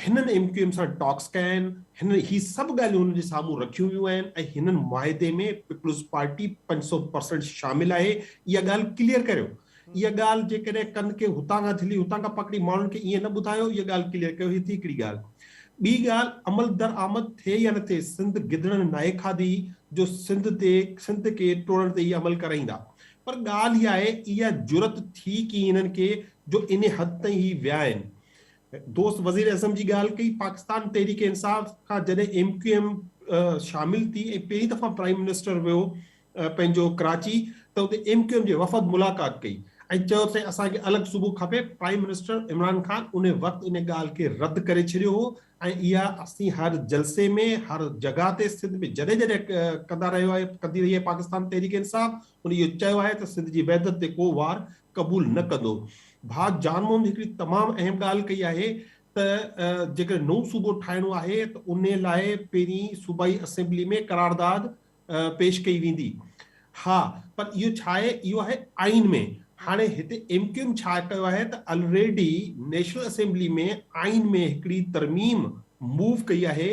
Speaker 4: هنن ايم ڪيو ايم سان ٽاڪس ڪيا آهن، هنن هي سڀ ڳالهيون هنن جي سامهون رکيون ويون آهن ۽ هنن معاهدي ۾ پيپلز پارٽي 500% شامل آهي، اها ڳالهه ڪليئر ڪريو. اها ڳالهه جيڪڏهن ڪن کي هتان کان جهلي هتان کان پڪڙي ماڻهن کي ائين نه ٻڌايو اها ڳالهه ڪليئر ڪيو هي ٿي هڪڙي ڳالهه. ٻي ڳالهه عمل در آمد ٿئي يا نه ٿئي سنڌ گدڙن ناهي کاڌي جو سنڌ تي سنڌ کي ٽوڙڻ تي هي عمل ڪرائيندا پر ڳالهه اها آهي اها جرئت ٿي ڪيئن هنن کي جو انهي حد تائين هي ويا آهن. دوست وزير اعظم جي ڳالهه ڪئي پاڪستان تحريڪ انصاف کان جڏهن ايم ڪيو ايم شامل ٿي ۽ پهرين دفعا پرائيم منسٽر ويو پنهنجو ڪراچي ته اتي ايم ڪيو ايم جي وفد ملاقات ڪئي ۽ چيو ته سائين اسان کي الڳ صوبو کپي، پرائيم منسٽر عمران خان ان وقت ان ڳالهه کي رد ڪري ڇڏيو هو ۽ اها اسين هر جلسي ۾ هر جڳهه تي سنڌ ۾ جڏهن جڏهن ڪندا رهيو آهي ڪندي رهي آهي پاڪستان تحريڪ انصاف ان اهو چيو آهي ته سنڌ جي وحدت تي ڪو وار قبول نه ڪندو. ڀاء جان محمد هڪڙي تمام اهم ڳالهه ڪئي آهي ته جيڪڏهن نئون صوبو ٺاهڻو آهي ته ان لاء پهرين صوبائي اسيمبلي ۾ قرارداد پيش ڪئي ويندي. ها پر اهو ڇا آهي؟ اهو آهي آئين ۾. هاڻي هتي ايم ڪيو ايم ڇا ڪيو آهي ته الريڊي نيشنل اسيمبلي ۾ آئين ۾ هڪڙي ترميم موو ڪئي آهي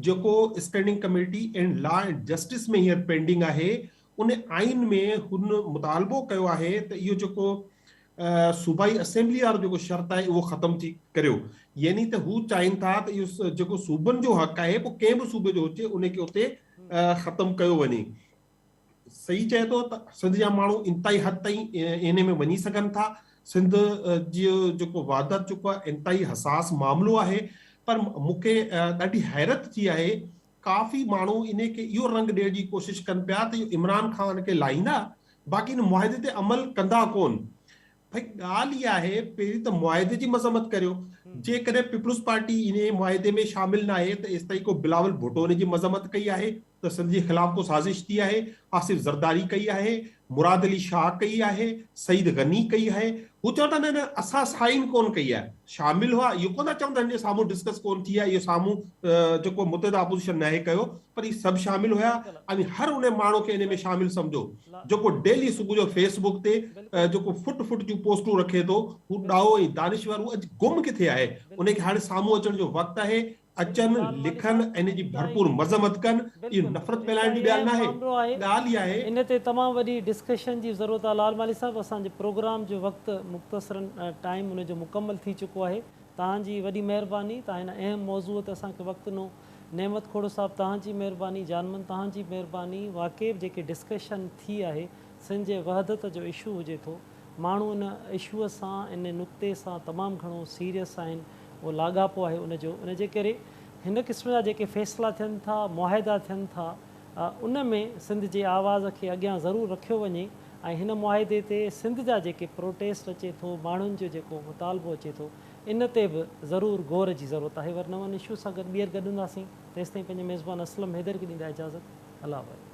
Speaker 4: جيڪو standing committee and law and justice ۾ هينئر پينڊنگ آهي ان آئين ۾ هن مطالبو ڪيو آهي ته اهو جيڪو صوبائي اسيمبلي وارو جيڪو شرط آهي اهو ختم ٿي ڪريو يعني ته هو چاهين ٿا ته اهو جيڪو صوبن جو حق آهي پوء ڪنهن به صوبي جو هجي ان کي اتي ختم ڪيو وڃي. صحيح چئي ٿو ته سنڌ جا ماڻهو انتهائي حد تائين انهي ۾ وڃي سگهن ٿا. سنڌ جو جيڪو وحدت جيڪو آهي انتهائي حساس معاملو آهي پر مون کي ڏاڍي حيرت ٿي آهي ڪافي ماڻهو انهي کي اهو رنگ ڏيڻ جي ڪوشش ڪن پيا ته اهو عمران خان کي لاهيندا باقي ان معاهدي تي عمل ڪندا ڪون. ڀئي ڳالهه اها آهي پهرين ته معاهدي جي مذمت ڪريو، جيڪڏهن پيپلز پارٽي انهي معاهدي ۾ شامل ناهي ته ايستائين ڪو بلاول ڀٽو ان جي مذمت ڪئي آهي ته سنڌ جي خلاف ڪو سازش ٿي آهي، آصف زرداري ڪئي آهي، مراد علي شاهه ڪئي آهي، سعيد غني ڪئي آهي، هو چون ٿا نه نه اسان سائن ڪونه ڪئي آهي، شامل هئا اهو ڪونه ٿا چون ته هن جي سامهون ڊسڪس ڪونه ٿي آهي، اهو سامهون جيڪو متحده اپوزيشن ناهي ڪيو پر هي سڀ شامل هيا ۽ هر انهي ماڻهو کي انهي ۾ شامل سمجهو جيڪو ڊيلي صبح جو فيس بڪ تي جيڪو فٽ فٽ جون پوسٽون رکي ٿو هو ڏاهو ۽ دانشور هو اڄ گم ڪٿي آهي انهي کي هاڻي سامهون اچڻ جو وقت آهي اچن لکن ۽ انهي جي ڀرپور مذمت ڪن اهو نفرت ڦهلائڻ جي ڳالهه ناهي ڳالهه اها آهي.
Speaker 1: ان تي تمام وڏي ڊسڪشن جي ضرورت آهي لال مالهي صاحب اسان جي پروگرام جو وقت مختصرن ٽائيم ان جو مڪمل ٿي چڪو آهي توهان جي وڏي مهرباني توهان هن اهم موضوع تي اسان کي وقت ڏنو نعمت کوڙو صاحب توهان جي مهرباني جانمن توهان جي مهرباني واقعي به جيڪي ڊسڪشن ٿي آهي سنڌ جي وحدت جو اشو هجي ٿو ماڻهو ان اشو سان ان نقطي سان تمام گهڻو سيريس آهن اهو لاڳاپو آهي ان جو ان جي ڪري هن قسم جا جيڪي فيصلا ٿين ٿا معاهدا ٿين ٿا ان ۾ سنڌ جي آواز کي اڳيان ضرور رکيو وڃي ۽ هن معاهدي تي سنڌ جا جيڪي پروٽيسٽ اچي ٿو ماڻهن جو جيڪو مطالبو اچي ٿو ان تي به ضرور غور جي ضرورت آهي ور نون اشوز سان گڏ ٻيهر گڏ هونداسين تيستائين پنهنجي ميزبان اسلم حيدر کي ڏيندا اجازت الله حافظ.